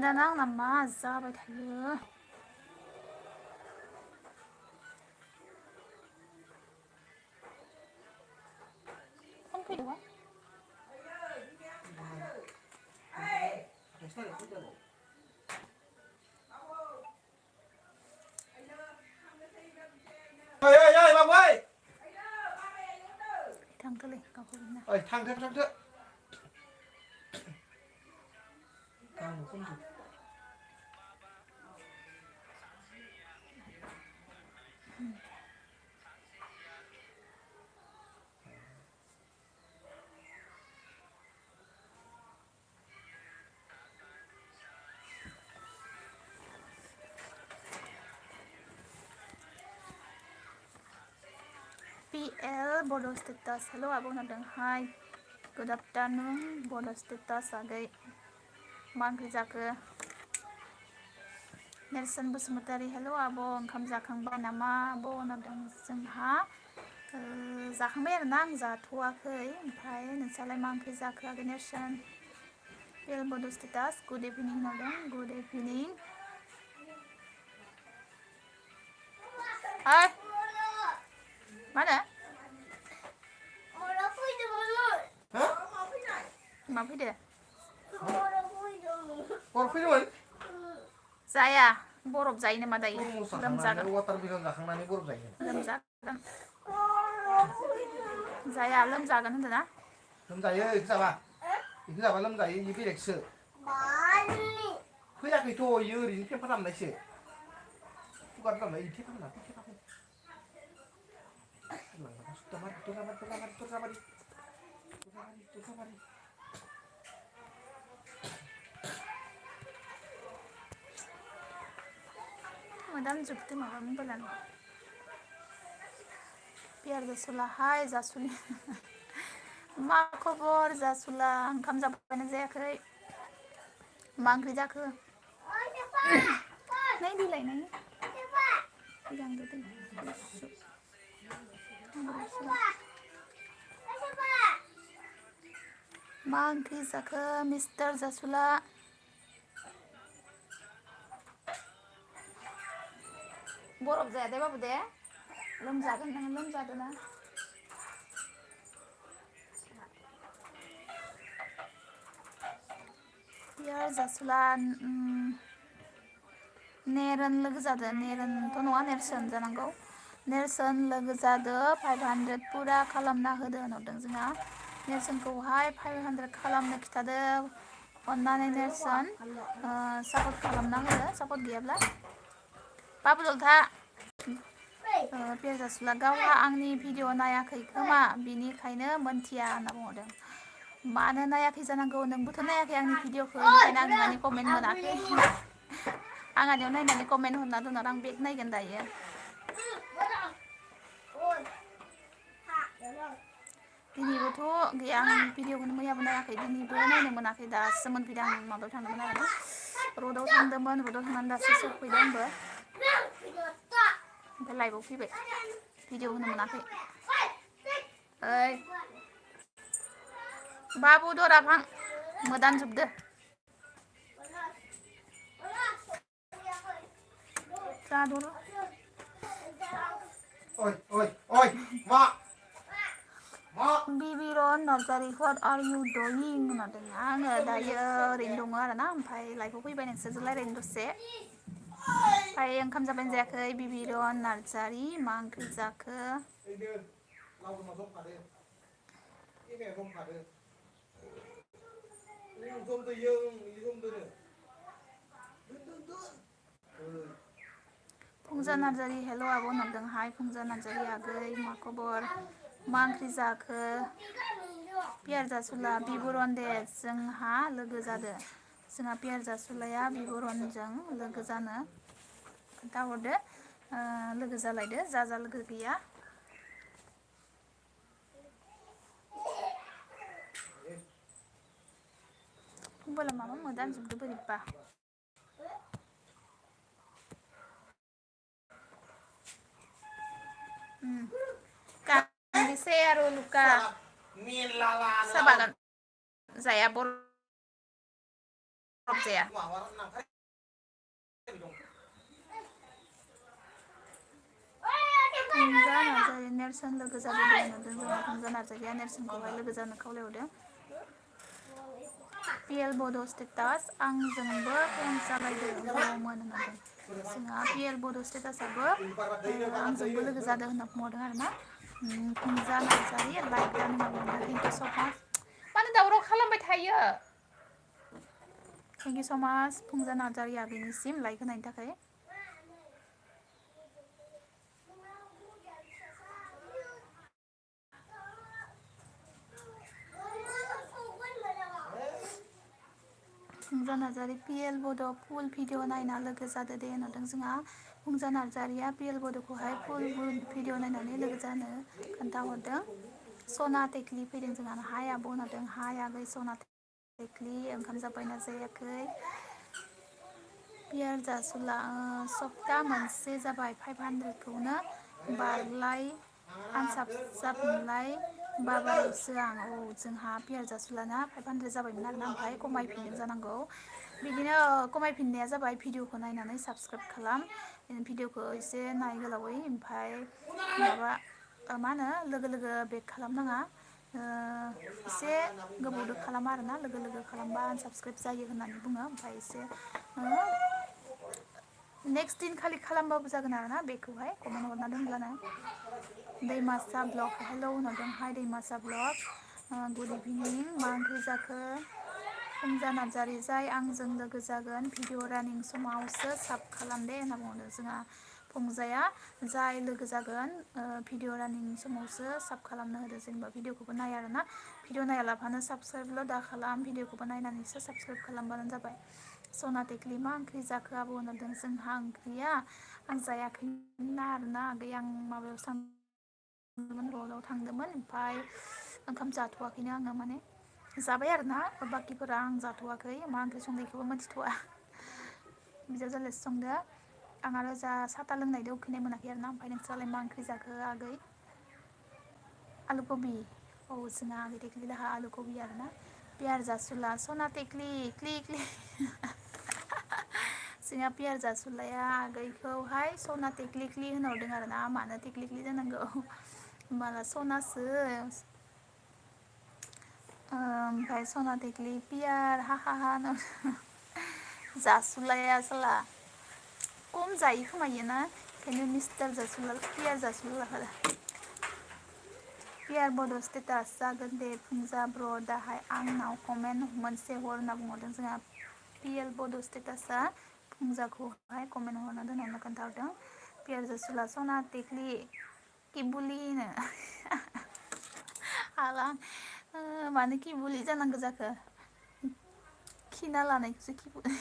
नेटानो आंना मा जाबाय थायो फन फैदोंबा Ơi bà ơi. थांथोलै गावखौ बिना Ơi thằng. Càng không được. PL Bodo status. Hello abang nadang. Hi. Good afternoon. Bodo status agay. Mangkri jaka. Nelson Busmutari. Hello abang. Oंखाम जाखांबाय नामा abang nadang जोंहा जाखांबाय आरो ना आं जाथ'वाखै ओमफ्राय नोंसालाय मा ओंख्रि जाखो आगै नेरसोन PL Bodo status. Good evening nadang. Good evening. Hai. Mana? Hả? Mà fैदो? Con fैदोंमोन? जाया बरफ जायो नामा दायो? लोमजागोन. वाटार बिलाव जाखांनानै बरफ जायो. लोमजागोन. जाया लोमजागोन होनदों ना? लोमजायो इखो जाबा. इखो जाबा लोमजायो इ बेलेगसो. फैयाखैथ' इयो ओरैनो फेम्फा दामनायसो. खुगार दामनाय इथे फानना फैथे फाखै. Tutabari. Madam jukti malam bulan. Biar jasula hai jasuli. Ma खबर jasula ओंखाम जाबायना जायाखै? मा ओंख्रि जाखो? नै बिलाइ नै. मा ओंख्रि जाखो मिस्टार जासुला? बरफ जाया दे बाबु दे लोमजागोन नों लोमजादों ना यार जासुला नेरन लोगो जादों नेरनथ' नङा नेरसोन जानांगौ नेरसोन लोगो जादों 500 पुरा खालामना होदो होनहरदों जोंहा नेरसोनखौहाय 500 खालामनो खिथादों अन्नानै नेरसोन सापर्ट खालामना होदो सापर्ट गैयाब्ला बाबु जलथा पियाजासुला गावहा आंनि भिडिअ नायाखै खोमा बिनिखायनो मोनथिया होनना बुंहरदों मानो नायाखै जानांगौ नोंबोथ' नायाखै आंनि भिडिअखौ ओंखायनो आं नोंनि कमेन्ट मोनाखै आंहानियाव नायनानै कमेन्ट हरना दोनहर आं बेग नायगोन दायो दिनैबोथ' गैया आं भिडिअखौनो मैयाबो नायाखै दिनैबो नायनो मोनाखै दासो मोनफैदों आं माबायाव थांदोंमोन आरो रडआव थांदोंमोन रडआव थांनानै दासो सफैदों आंबो ओमफ्राय लाइभआव फैबाय भिडिअ होनो मोनाखै ओइ बाबु दराफां मोदान जोबदो जादर Oi, मा बिबिरन Narzary what are you doing होनदों आङो दायो ओरैनो दङ आरो ना ओमफ्राय लाइभआव फैबाय नोंसोरजों रायज्लायनो दसे ओमफ्राय ओंखाम जाबाय जायाखै बिबिरन नार्जारि मा ओंख्रि जाखो फुंजा नार्जारि हेल' आब' होनहरदों हाय फुंजा नार्जारि आगै मा खबर मा ओंख्रि जाखो पियार जासुला बिबरन दे जोंहा लोगो जादो जोंहा पियार जासुलाया बिबरनजों लोगो जानो खोन्थाहरदो लोगो जालायदो जा लोगो गैया मबाइला माबा मोदान जोबदो बोरैबा Sero luka sabagan saya bor जाया फुंजा नार्जारि नेरसोन लोगो जादों दे नुदों जोंहा फुंजा नार्जारिया नेरसोनखौहाय लोगो जानो खावलायहरदों पिएल बड' स्टेटास आंजोंबो फ्रेन्ड जालायदों दङमोन होनदों जोंहा पिएल बड' स्टेटासाबो आंजोंबो लोगो जादों होनना बुंहरदों आरो ना फुंजा नार्जारि लाइक दान होनना बुंहरदों थेंक इउ स माच मानो दावराव खालामबाय थायो थेंक इउ स माच फुंजा नार्जारि आगैनिसिम लाइक होनायनि थाखाय फुंजा नार्जारि पिएल बड' फुल भिडिअ नायना लोगो जादो दे होनदों जोंहा फुंजा नार्जारिया पिएल बड'खौहाय फुल भिडिअ नायनानै लोगो जानो खोन्थाहरदों सना टेक्लि फैदों जोंहा हाय आब' होनदों हाय आगै सना टेक्लि ओंखाम जाबायना जायाखै पियार जासुला सप्ता मोनसे जाबाय 500खौनो बारलाय आनसाबजाबलाय बाबायसो आं जोंहा पियार जासुलाना 500 जाबायमोन आरोना ओमफ्राय खमायफिनदों जानांगौ बिदिनो खमायफिननाया जाबाय भिडिअखौ नायनानै साबसक्राइब खालाम भिडिअखौ एसे नाय गोलावै ओमफ्राय माबा मा होनो लोगो लोगो बेक खालामनाङा एसे गोबावदो खालामा आरोना लोगो लोगो खालामबा आनसाबसक्राइब जायो होननानै बुङो ओमफ्राय एसे नेक्स्ट दिन खालि खालामबाबो जागोन आरोना बेखौहाय कमेन्ट हरना दोनब्लानो दैमासा ब्लग हेलौ होनदों हाय दैमासा ब्लग गुड इभिनिं मा ओंख्रि जाखो फुंजा नार्जारि जाय आंजों लोगो जागोन भिडिअ रानिं समावसो साब खालाम दे होनना बुंदों जोंहा फुंजाया जाय लोगो जागोन भिडिअ रानिं समावसो साब खालामनो होदो जेनेबा भिडिअखौबो नाया आरोना भिडिअ नायालाबानो साबसक्राइबल' दा खालाम भिडिअखौबो नायनानैसो साबसक्राइब खालामबानो जाबाय सना टेक्लि मा ओंख्रि जाखो आब' होनदों जोंहा ओंख्रिया आं जायाखैमोन आरोना आगै आं माबायाव थांदोंमोन रडआव थांदोंमोन ओमफ्राय ओंखाम जाथ'वाखैनो आङो माने जाबाय आरोना बाखिफोरा आं जाथ'वाखै मा ओंख्रि संनायखौबो मिथिथ'वा बिजावजालिसो संदो आं आरो जा साथा लोंनायदो उखैनाय मोनाखै आरोना ओमफ्राय नोंस्रालाय मा ओंख्रि जाखो आगै आलु कबि जोंहा आगै टेक्लि लाहा आलु कबि आरोना पियार जासुला सना टेक्लि क्लि क्लि जोंहा पियार जासुलाया आगैखौहाय सना टेक्लि क्लि होनहरदों आरोना मानो टेक्लि क्लि जानांगौ होमबाला सनासो ओमफ्राय सना टेक्लि पियार हा हा हा जासुलाया साला खम जायो खोमायोना ओंखायनो मिस्टार जासुला पियार जासुला लाखादो पियार बड' स्टेटास जागोन दे फुंजा ब्र दाहाय आंनाव कमेन्ट मोनसे हर होनना बुंहरदों जोंहा पिएल बड' स्टेटासा फुंजाखौहाय कमेन्ट हरना दोनहरनो खोन्थाहरदों पियार जासुला सना टेक्लि किबुलिनो हाला मानो किबुलि जानांगौ जाखो खिना लानायखौसो किबुलि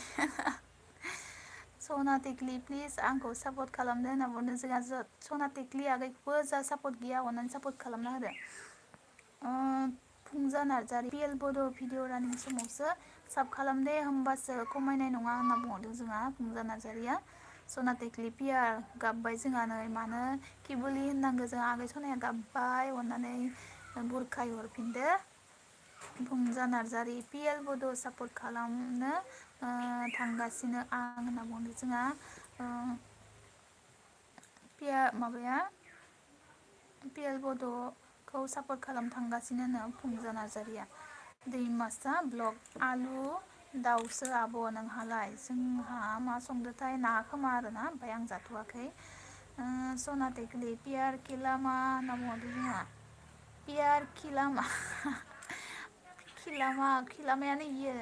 सना टेक्लि प्लिज आंखौ सापर्ट खालामदो होनना बुंदों जोंहा सना टेक्लि आगैखौबो जा सापर्ट गैया अननानै सापर्ट खालामना होदो फुंजा नार्जारि पिएल बड' भिडिअ रानिं समावसो साब खालामदे होमबासो खमायनाय नङा होनना बुंहरदों जोंहा फुंजा नार्जारिया सना टेक्लि पियार गाबबाय जोंहा नै मानो किबुलि होननांगौ जोंहा आगै सनाया गाबबाय अननानै बुरखाय हरफिनदो फुंजा नार्जारि पिएल बड' सापर्ट खालामनो थांगासिनो आं होनना बुंदों जोंहा माबाया पिएल बड'खौ सापर्ट खालाम थांगासिनो नो फुंजा नार्जारिया दैमासा ब्लग आलु दाउसो आब' नोंहालाय जोंहा मा संदोथाय ना खोमा आरोना ओमफ्राय आं जाथ'वाखै सना टेक्लि पियार खिलामा होनना बुंहरदों जोंहा पियार खिलामा खिलामायानो इयो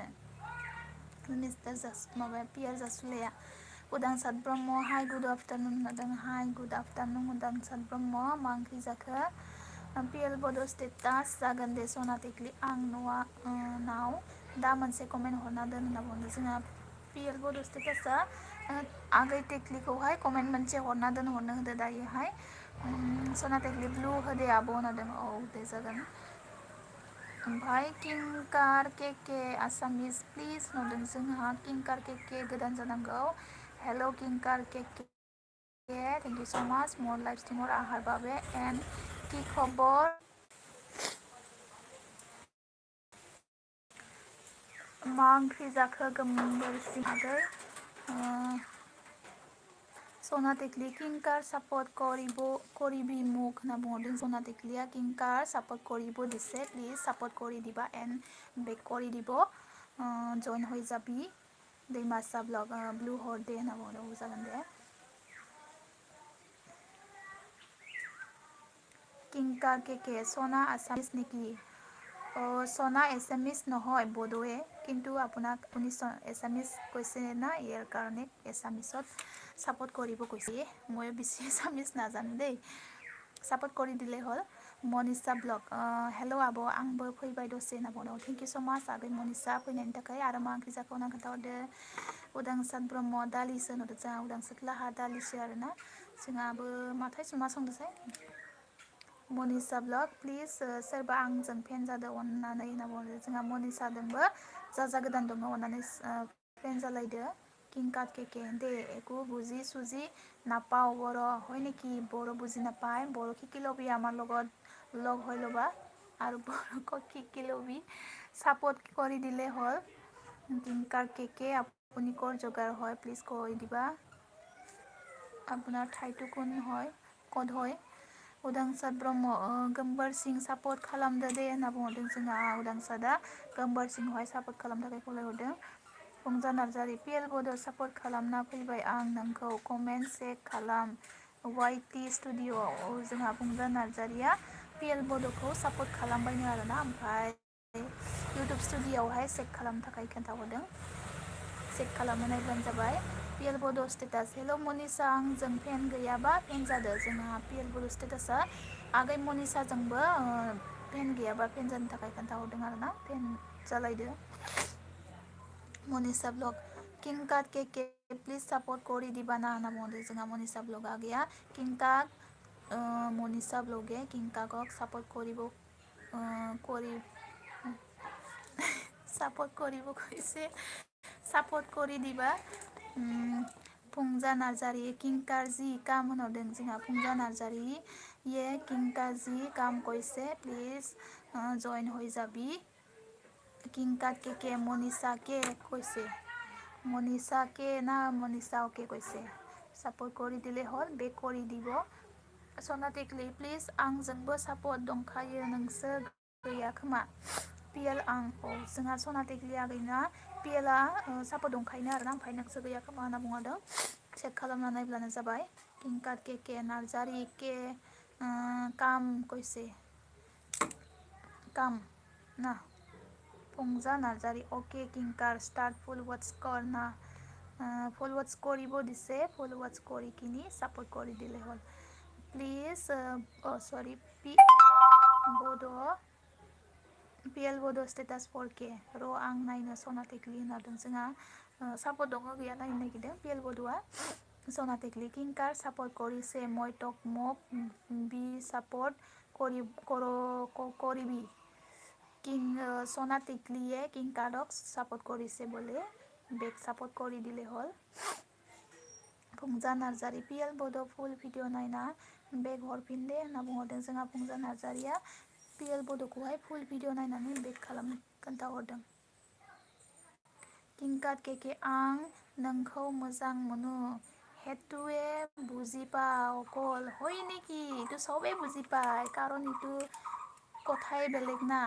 मिस्टार माबाया पियार जासुलाया उदांसार ब्रह्म हाय गुड आफ्टारनुन होनदों हाय गुड आफ्टारनुन उदांसार ब्रह्म मा ओंख्रि जाखो पिएल बड' स्टेटास जागोन दे सना टेक्लि आं नाव दा मोनसे कमेन्ट हरना दोन होनना बुंदों जोंहा पिएल बड' स्टेटासा आगै टेक्लिखौहाय कमेन्ट मोनसे हरना दोनहरनो होदो दायोहाय सना टेक्लि ब्लु होदे आब' होनदों औ दे जागोन ओमफ्राय किंकार केके आसामिस प्लिज होनदों जोंहा किंकार केके गोदान जानांगौ हेल' किंकार केके थेंक इउ स माच मर लाइफ स्टिमर आहार बाबे एन्ड कि खबर मा ओंख्रि जाखो गोमबोरसिं आगै सना टेक्ली किंकार सापर्ट करिबि मुख होनना बुंहरदों सना टेक्लिया किंकार सापर्ट करिब दिसे प्लिज सापर्ट करि दिबा एन्ड बेक करि দিব जइन হয়ে যাবি दैमासा ब्लग ब्लू हरदे होनना बुंहरदों जागोन दे किंकार के सना आसामिस नेকি সনা এছামিছ নহয় বড়োৱে কিন্তু আপোনাক আপুনি এছামিছ কৈছে না ইয়াৰ কাৰণে এছামিছত ছাপোৰ্ট কৰিব কৈছে মই বেছি এছামিছ নাজানো দেই ছাপোৰ্ট কৰি দিলে হ'ল মনিষা ব্লগ हेल' आब' आंबो फैबाय दसे होनना बुंदों थेंक इउ स' माच आगै मनिषा फैनायनि थाखाय आरो मा ओंख्रि जाखो होनना खोन्थाहरदो उदांसार ब्रह्म दालिसो होनहरदो जोंहा उदांसार लाहा दालिसो आरोना जोंहाबो माथाय मा संदोंसाय मनिषा ब्लग प्लिज सोरबा आंजों फेन जादों अननानै होनना बुंदों जोंहा मनिषाजोंबो जाजा गोदान दङ अननानै फेन जालायदो किंकात के दे একো বুজি চুজি নাপাওঁ বড়ো হয় নেকি বড়ো বুজি নাপায় বড়ো শিকি ল'বি আমাৰ লগত লগ হৈ ল'বা আৰু বড়োক শিকি ল'বি ছাপোৰ্ট কৰি দিলে হ'ল কিংকাৰ के আপুনি ক'ৰ জগাৰ হয় প্লিজ কৈ দিবা আপোনাৰ ঠাইটো কোন হয় ক'ত হয় उदांसार ब्रह्म गोमबोरसिं सापर्ट खालामदो दे होनना बुंहरदों जोंहा उदांसादा गोमबोरसिंखौहाय सापर्ट खालामनो थाखाय खावलायहरदों फंजा नार्जारि पिएल बड' सापर्ट खालामना फैबाय आं नोंखौ कमेन्ट चेक खालाम वाइटि स्टुडिअ'आव जोंहा फंजा नार्जारिया पिएल बड'खौ सापर्ट खालामबायनो आरोना ओमफ्राय इउटुब स्टुडिअ'आवहाय चेक खालामनो थाखाय खोन्थाहरदों चेक खालामनो नायबानो जाबाय पिएल बड' स्टेटास हेल' मनिषा आंजों फेन गैयाबा फेन जादो जोंहा पिएल बड' स्टेटासा आगै मनिषाजोंबो फेन गैयाबा फेन जानो थाखाय खोन्थाहरदों आरोना फेन जालायदो मनिषा ब्लग किंकात के प्लिज सापर्ट करि दिबाना होनना बुंहरदों जोंहा मनिषा ब्लगा गैया किंकाक मनिषा ब्लगे किंकाকক सापर्ट करिब करि सापर्ट करिब কৈছে सापर्ट करि दिबा फंजा नार्जारि किंकार जी काम होनहरदों जोंहा फंजा नार्जारि ये किंकार जी काम কৈছে प्लिज जइन হৈ যাবি किंकात के मनिषा के কৈছে मनिषा के ना मनिषा के কৈছে सापर्ट करि दिले हल बेक करि দিব सना टेक्लि प्लिज आंजोंबो सापर्ट दंखायो नोंसो गैया खोमा पिएल आं जोंहा सना टेक्लि आगैना पिएलआ सापर्ट दंखायोनो आरोना ओमफ्राय नोंसो गैया खोमा होनना बुंहरदों चेक खालामना नायब्लानो जाबाय किंकात के नार्जारि के काम কৈছে काम ना फंजा नार्जारि ओके किंकार स्टार्ट फुल वाच कर ना फुल वाच करिब दिसे फुल वाच करि किनि सापर्ट करि दिले हल प्लिज सरि पिएल बड' स्टेटास फर के र' आं नायनो सना टेक्लि होनहरदों जोंहा सापर्ट दङ गैया नायनो नागिरदों पिएल बड'आ सना टेक्लि किंकार सापर्ट करिছে মই তোক মোক बि सापर्ट करिबি किं सना टेक्लिए किंकारक सापर्ट करिছে बोले बेक सापर्ट करि दिले हल फंजा नार्जारि पिएल बड' फुल भिडिअ नायना बेक हरफिन दे होनना बुंहरदों जोंहा फंजा नार्जारिया पिएल बड'खौहाय फुल भिडिअ नायनानै बेक खालामनो खोन्थाहरदों किंकात के आं नोंखौ मोजां मोनो हेतुए বুজি পাও অকল হয় নেকি এইটো চবেই বুজি পায় কাৰণ এইটো কথাই বেলেগ না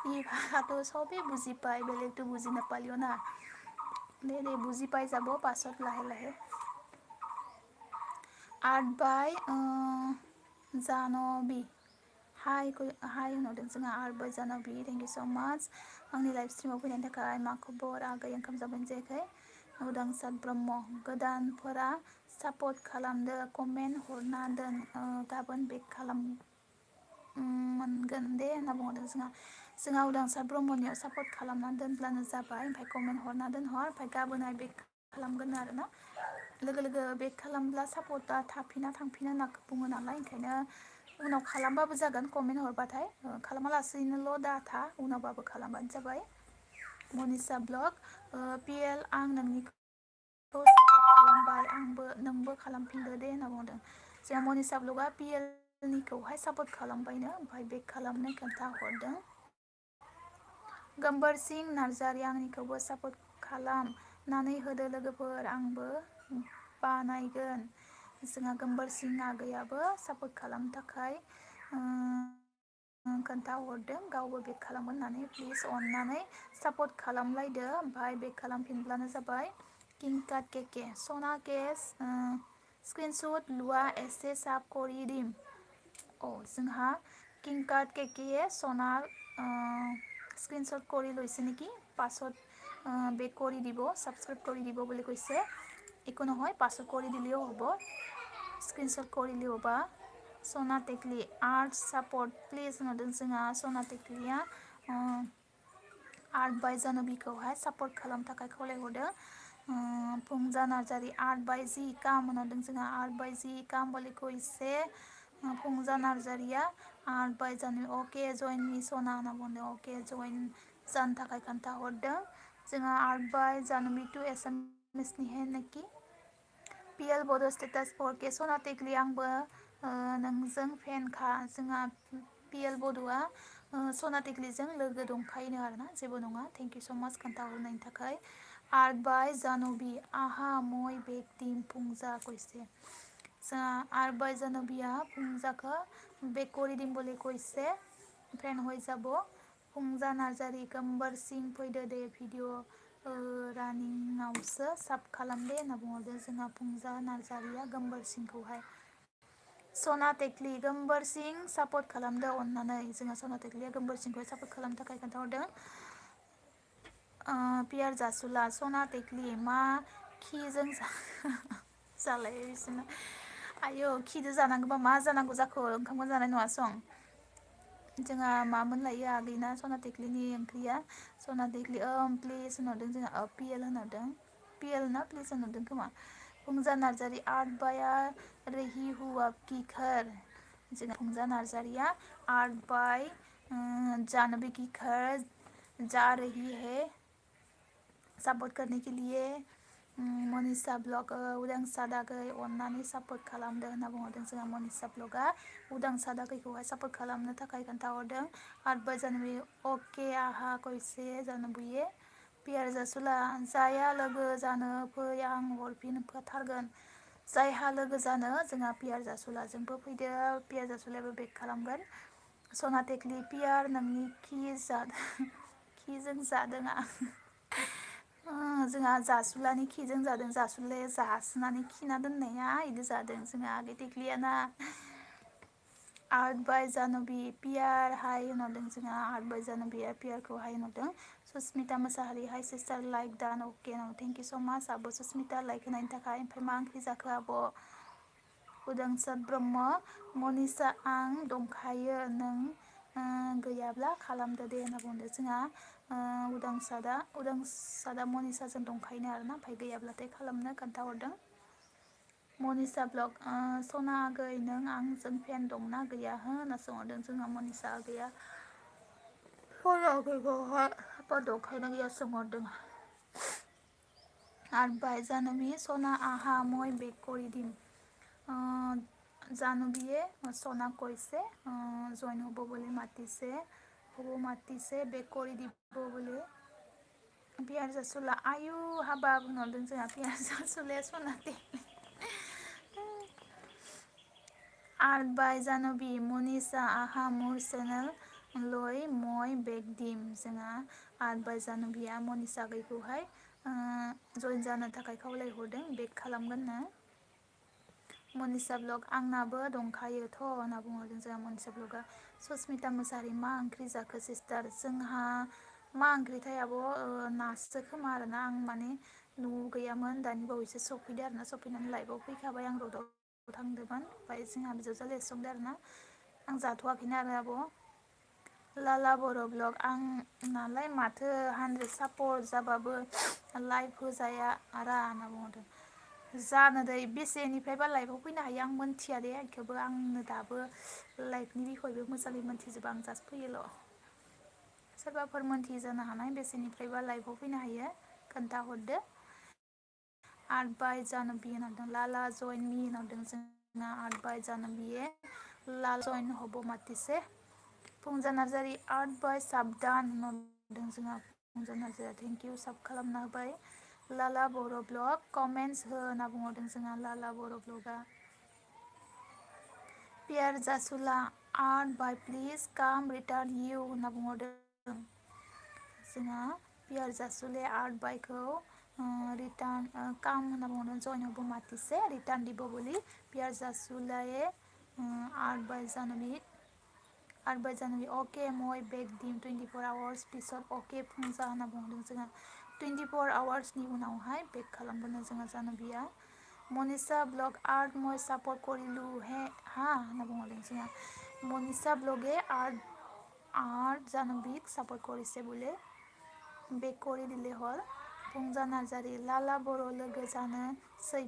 এই ভাষাটো চবেই বুজি পায় বেলেগটো বুজি নাপালিও না দে বুজি পাই যাব পাছত লাহে লাহে आर्ट बाय जानबी हाय होनहरदों जोंहा art bye Janvi thank you स' माच आंनि लाइभ स्ट्रिमाव फैनायनि थाखाय मा खबर आगै ओंखाम जाबायना जायाखै उदांसार ब्रह्म गोदानफोरा सापर्ट खालामदो कमेन्ट हरना दोन गाबोन बेक मोनगोन दे होनना बुंहरदों जोंहा उदांसार ब्रह्मनियाव सापर्ट खालामना दोनब्लानो जाबाय ओमफ्राय कमेन्ट हरना दोनहर ओमफ्राय गाबोनहाय बेक खालामगोन आरोना लोगो लोगो बेक खालामब्ला सापर्टआ थाफिना थांफिना होनना बुङो नालाय ओंखायनो उनाव खालामबाबो जागोन कमेन्ट हरबाथाय खालामालासेनोल' दाथा उनावबाबो खालामबानो जाबाय मनिषा ब्लग पिएल आं नोंनिखौ सापर्ट खालामबाय आंबो नोंबो खालामफिनदो दे होनना बुंदों जोंहा मनिषा ब्लगआ पिएलनिखौहाय सापर्ट खालामबायनो ओमफ्राय बेक खालामनो खोन्थाहरदों गोमबोरसिं नार्जारि आंनिखौबो सापर्ट खालामनानै होदो लोगोफोर आंबो बानायगोन। जोंहा गोमबोरसिं आगैयाबो सापर्ट खालामनो थाखाय खोन्थाहरदों गावबो बेक खालामगोन होननानै प्लिज अननानै सापर्ट खालामलायदो। ओमफ्राय बेक खालामफिनब्लानो जाबाय किंकाट केके सना केस स्क्रिनशट लुआ एसे साब करि दिम। जोंहा কিংকাট কেকে সোনার স্ক্ৰীনশ্বট কৰি লৈছে নেকি, পাছত বেক কৰি দিব, ছাবস্ক্ৰাইব কৰি দিব বুলি কৈছে। একো নহয়, পাছত কৰি দিলেও হ'ব, স্ক্ৰীনশ্বট কৰিলেও বা। सना टेक्ली आर्ट सापर्ट प्लिज होनदों जोंहा सना टेक्लिया आर्ट बाय जानबिखौहाय सापर्ट खालामनो थाखाय खावलायहरदों। फुंजा नार्जारि आर्ट बाय जि काम होनदों जोंहा आर्ट बाय जि काम बोले कोइसे फुंजा नार्जारिया आर्ट बाय जानो अके जइन मी सना होनना बुंदों। अके जइन जानो थाखाय खोन्थाहरदों। जोंहा आर्ट बाय जानबि टु एसामिसनि हे नेकि पिएल बड' स्टेटास फरके सना टेक्ली आंबो नोंजों फेनखा। जोंहा पिएल बड'आ सना टेक्लिजों लोगो दंखायोनो आरोना, जेबो नङा। थेंक इउ स' माच खोन्थाहरनायनि थाखाय। आर्ट बाय जानबि आहा मय बेक टीम फुंजा কৈছে। जोंहा आर्ट बाय जानबिया फुंजाखौ बेक কৰি দিম বুলি কৈছে, ফ্ৰেন্ড হৈ যাব। फुंजा नार्जारि गोमबोरसिं फैदो दे भिडिअ रानिंआवसो साब खालाम दे होनना बुंहरदों जोंहा फुंजा नार्जारिया गोमबोरसिंखौहाय। सना टेक्ली गोमबोरसिं सापर्ट खालामदो अननानै। जोंहा सना टेक्लिया गोमबोरसिंखौ सापर्ट खालामनो थाखाय खोन्थाहरदों। पियार जासुला सना टेक्ली मा खिजों जालाय बिसोरना आयौ खिदो जानांगौबा मा जानांगौ जाखो, ओंखामखौनो जानाय नङा सं। जोंहा मामोन लायो आगैना सना टेक्लिनि ओंख्रिया। सना टेक्ली प्लिज होनहरदों जोंहा पिएल होनहरदों, पिएल ना प्लिज होनहरदों खोमा। फुंजा नार्जारि आर्ट बाया रही हुआ की घर। जोंहा फुंजा नार्जारिया आर्ट बाय जानवी की घर जा रही है सपोर्ट करने के लिए। मनीषा ब्लग उदांसा दागै अननानै सापर्ट खालामदो होनना बुंहरदों जोंहा मनीषा ब्लगा उदांसा दागैखौहाय सापर्ट खालामनो थाखाय खोन्थाहरदों। आर्ट बाय जानवी अके आहा कैसे जानबुये पियार जासुला जाया लोगो जानो फै आं हरफिनथारगोन। जायहा लोगो जानो जोंहा पियार जासुलाजोंबो फैदो, पियार जासुलायाबो बेक खालामगोन। सना टेक्ली पियार नोंनि खिजों जादों आं। जोंहा जासुलानि खिजों जादों, जासुलाया जासुनानै खिना दोननाया इदि जादों जोंहा आगै टेक्लियाना। आर्ट बाय जानबि पियार हाय होनहरदों जोंहा आर्ट बाय जानबिया पियारखौ हाय होनहरदों। सुस्मिता मोसाहारि हाय सिस्टार लाइक दान अके थेंक इउ स' माच आब' सुस्मिता लाइक होनायनि थाखाय। ओमफ्राय मा ओंख्रि जाखो आब'? उदांसार ब्रह्म मनीषा आं दंखायो नों गैयाब्ला खालामदो दे होनना बुंदों जोंहा उदांसादा मनीषाजों दंखायोनो आरोना, ओमफ्राय गैयाब्लाथाय खालामनो खोन्थाहरदों। मनीषा ब्लग सना आगै नों आंजों फेन दंना गैया हो होनना सोंहरदों जोंहा मनीषा आगैया। सना आगैखौहाय सापर्ट दंखायोना गैया सोंहरदों। आर्ट बाय जानवी सोना आहा मय बेक কৰি দিম। जानवीয়ে সোনা কৈছে জইন হ'ব বুলি মাতিছে বেক কৰি দিব বুলি। पियार जासुला आयु हाबाब होनहरदों जोंहा पियार जासुलाया सना टेक्ली। आर्ट बाय जानवी मनीषा आहा मोर चेनेल लय मय बेक दिम। जोंहा आर्ट बाय जानवीया मनीषा आगैखौहाय जइन जानो थाखाय खावलायहरदों, बेक खालामगोननो। मनीषा ब्लग आंनाबो दंखायोथ' होनना बुंहरदों जोंहा मनीषा ब्लगा। सुस्मिता मोसाहारि मा ओंख्रि जाखो सिस्टार? जोंहा मा ओंख्रिथाय आब' नासो खोमा आरोना, आं माने न'आव गैयामोन दानि बावैसो सफैदो आरोना, सफैनानै लाइफआव फैखाबाय आं रडआव थांदोंमोन। ओमफ्राय जोंहा बिजावजालिया संदो आरोना, आं जाथ'वाखैनो आरो आब'। लाला बर' ब्लग आं नालाय माथो 100 सापर्ट जाबाबो लाइभ होजाया आरा होनना बुंहरदों। जानो दै बेसेनिफ्रायबा लाइभआव फैनो हायो आं मोनथिया दे, बेखौबो आंनो दाबो लाइभनि बिखयबो मोजाङै मोनथिजोबा, आं जास्ट फैयोल'। सोरबाफोर मोनथियो जानो हानाय बेसेनिफ्रायबा लाइभआव फैनो हायो खोन्थाहरदो। आर्ट बाय जानवी होनहरदों लाला जइन मी होनहरदों जोंना आर्ट बाय जानवीये लाला जइन हब मातिसे। फुंजा नार्जारि आर्ट बाय साबदान जोंहा फुंजा नार्जारिया थेंक इउ साब खालामना होबाय। लाला बर' ब्लग कमेन्टस हो होनना बुंहरदों जोंहा लाला बर' ब्लगआ। पियार जासुला आर्ट बाय प्लिज काम रिटार्न इउ होनना बुंहरदों जोंहा पियार जासुले आर्ट बायखौ रिटार्न काम होनना बुंहरदों जयन हब मातिसे रिटार्न দিব বুলি पियार जासुलाए आर्ट बाय जानवी अके মই बेग दिम 24 आवार्स पिছত अके फुंजा होनना बुंहरदों जोंहा 24 आवार्सनि उनावहाय बेग खालामगोन जोंहा जानबिया। मनीषा ब्लग आर्ट মই सापर्ट करिलु हे हा होनना बुंहरदों जोंहा मनीषा ब्लगे आर्ट जानबिक सापर्ट करिसे बोले बेग करि दिले हल। फुंजा नार्जारि लाला बर' लोगो जानो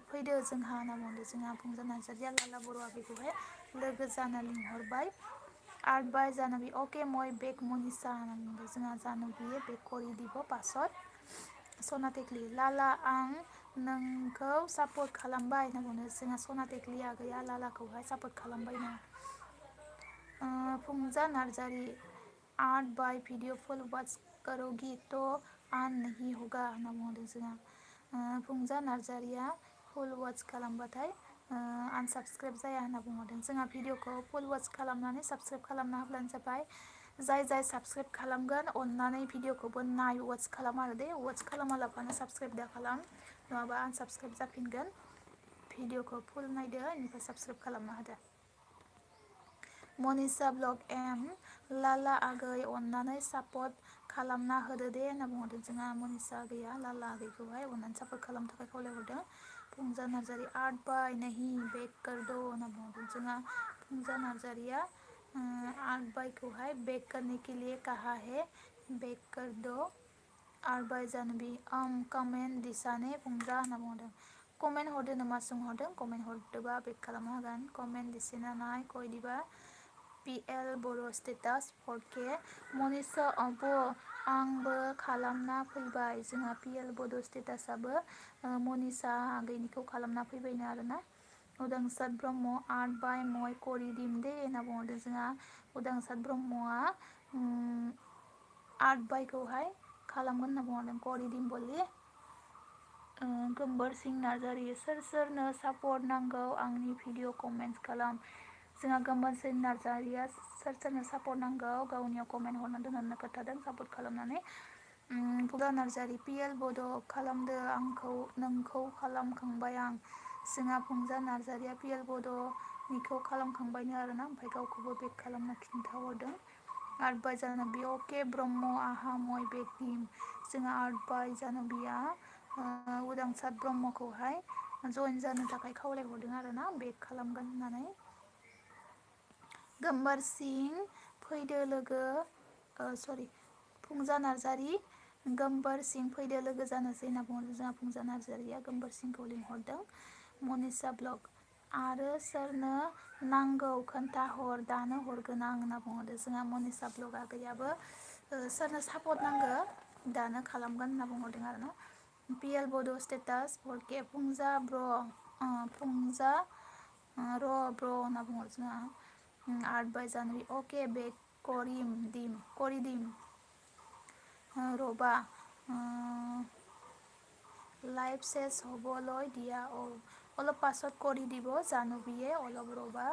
फैदो जोंहा होनना बुंदों जोंहा फुंजा नार्जारिया लाला बर' आगैखौहाय लोगो जानो लिंहरबाय। आर्ट बाय जानवी अके মই बेग मनीषा होनना बुंदों जोंहा जानबिए बेग करि দিব पाছত। सना टेक्लि लाला आं नोंखौ सापर्ट खालामबाय होनना बुंदों जोंहा सना टेक्लि आगैया लालाखौहाय सापर्ट खालामबायनो। Phunja Narzary art by video full watch करोगी तो आन नहीं होगा होनना बुंदों जोंहा फुंजा नार्जारिया फुल वाच खालामबाथाय आनसाबस्क्राइब जाया होनना बुंहरदों जोंहा भिडिअखौ फुल वाच खालामनानै साबस्क्राइब खालामना होब्लानो जाबाय। जाय साबस्क्राइब खालामगोन अननानै भिडिअखौबो नाय वाच खालाम आरो दे वाच खालामालाबानो साबस्क्राइब दा खालाम नङाबा आनसाबस्क्राइब जाफिनगोन। भिडिअखौ फुल नायदो इनिफ्राय साबस्क्राइब खालामना होदो। मनीषा ब्लग एम लाला आगै अननानै सापर्ट खालामना होदो दे होनना बुंहरदों जोंहा मनीषा आगैया लाला आगैखौहाय अननानै सापर्ट खालामनो थाखाय खावलायहरदों। फुंजा नार्जारि आर्ट बाय नहीं बेग कर दो होनना बुंहरदों जोंहा फुंजा नार्जारिया आर्ट बायखौहाय बेग करने के लिए कहा है बेग कर दो। आर्ट बाय जानवी कमेन्ट दिसाने फुंजा होनना बुंहरदों कमेन्ट हरदो नामा सोंहरदों कमेन्ट हरदोबा बेग खालामना होगोन कमेन्ट दिसेना नाय कय दिबा PL बर' स्टेटास 4K मनीषा अब आंबो खालामना फैबाय जोंहा PL बड' स्टेटासाबो मनीषा आगैनिखौ खालामना फैबायनो आरोना। उदांसार ब्रह्म आर्ट बाय मय करि दिम दे होनना बुंहरदों जोंहा उदांसार ब्रह्मआ आर्ट बायखौहाय खालामगोन होनना बुंहरदों करि दिम बलि। गोम्बोर सिं नार्जारि सोरनो सापर्ट नांगौ आंनि भिडिअ कमेन्ट खालाम जोंहा गोम्बोर सिं नार्जारिया सोरनो सापर्ट नांगौ गावनियाव कमेन्ट हरना दोननो खोन्थादों सापर्ट खालामनानै। फुंजा नार्जारि PL बड' खालामदो नोंखौ खालामखांबाय आं जोंहा फुंजा नार्जारिया PL बड'निखौ खालामखांबायनो आरोना ओमफ्राय गावखौबो बेग खालामना खिन्थाहरदों। आर्ट बाय जानबि अके ब्रह्म आहा मय बेग दिम जोंहा आर्ट बाय जानबिया उदांसार ब्रह्मखौहाय जइन जानो थाखाय खावलायहरदों आरोना बेग खालामगोन होननानै। गोम्बोर सिं फैदो लोगो फुंजा नार्जारि गोम्बोर सिं फैदो लोगो जानोसै होनना बुंहरदों जोंहा फुंजा नार्जारिया गोम्बोर सिंखौ लिंहरदों। मनीषा ब्लग आरो सोरनो नांगौ खोन्थाहर दानो हरगोन आं होनना बुंहरदों जोंहा मनीषा ब्लग आगैयाबो सोरनो सापर्ट नांगौ दानो खालामगोन होनना बुंहरदों आरोना। PL बड' स्टेटास 4K फुंजा फुंजा ब्र होनना बुंहर जोंहा आर्ट बाय जानवी अके बेग करि दिम र'बा লাইভ শেষ হ'বলৈ দিয়া অলপ পাছত কৰি দিব জাহ্নৱীয়ে অলপ ৰ'বা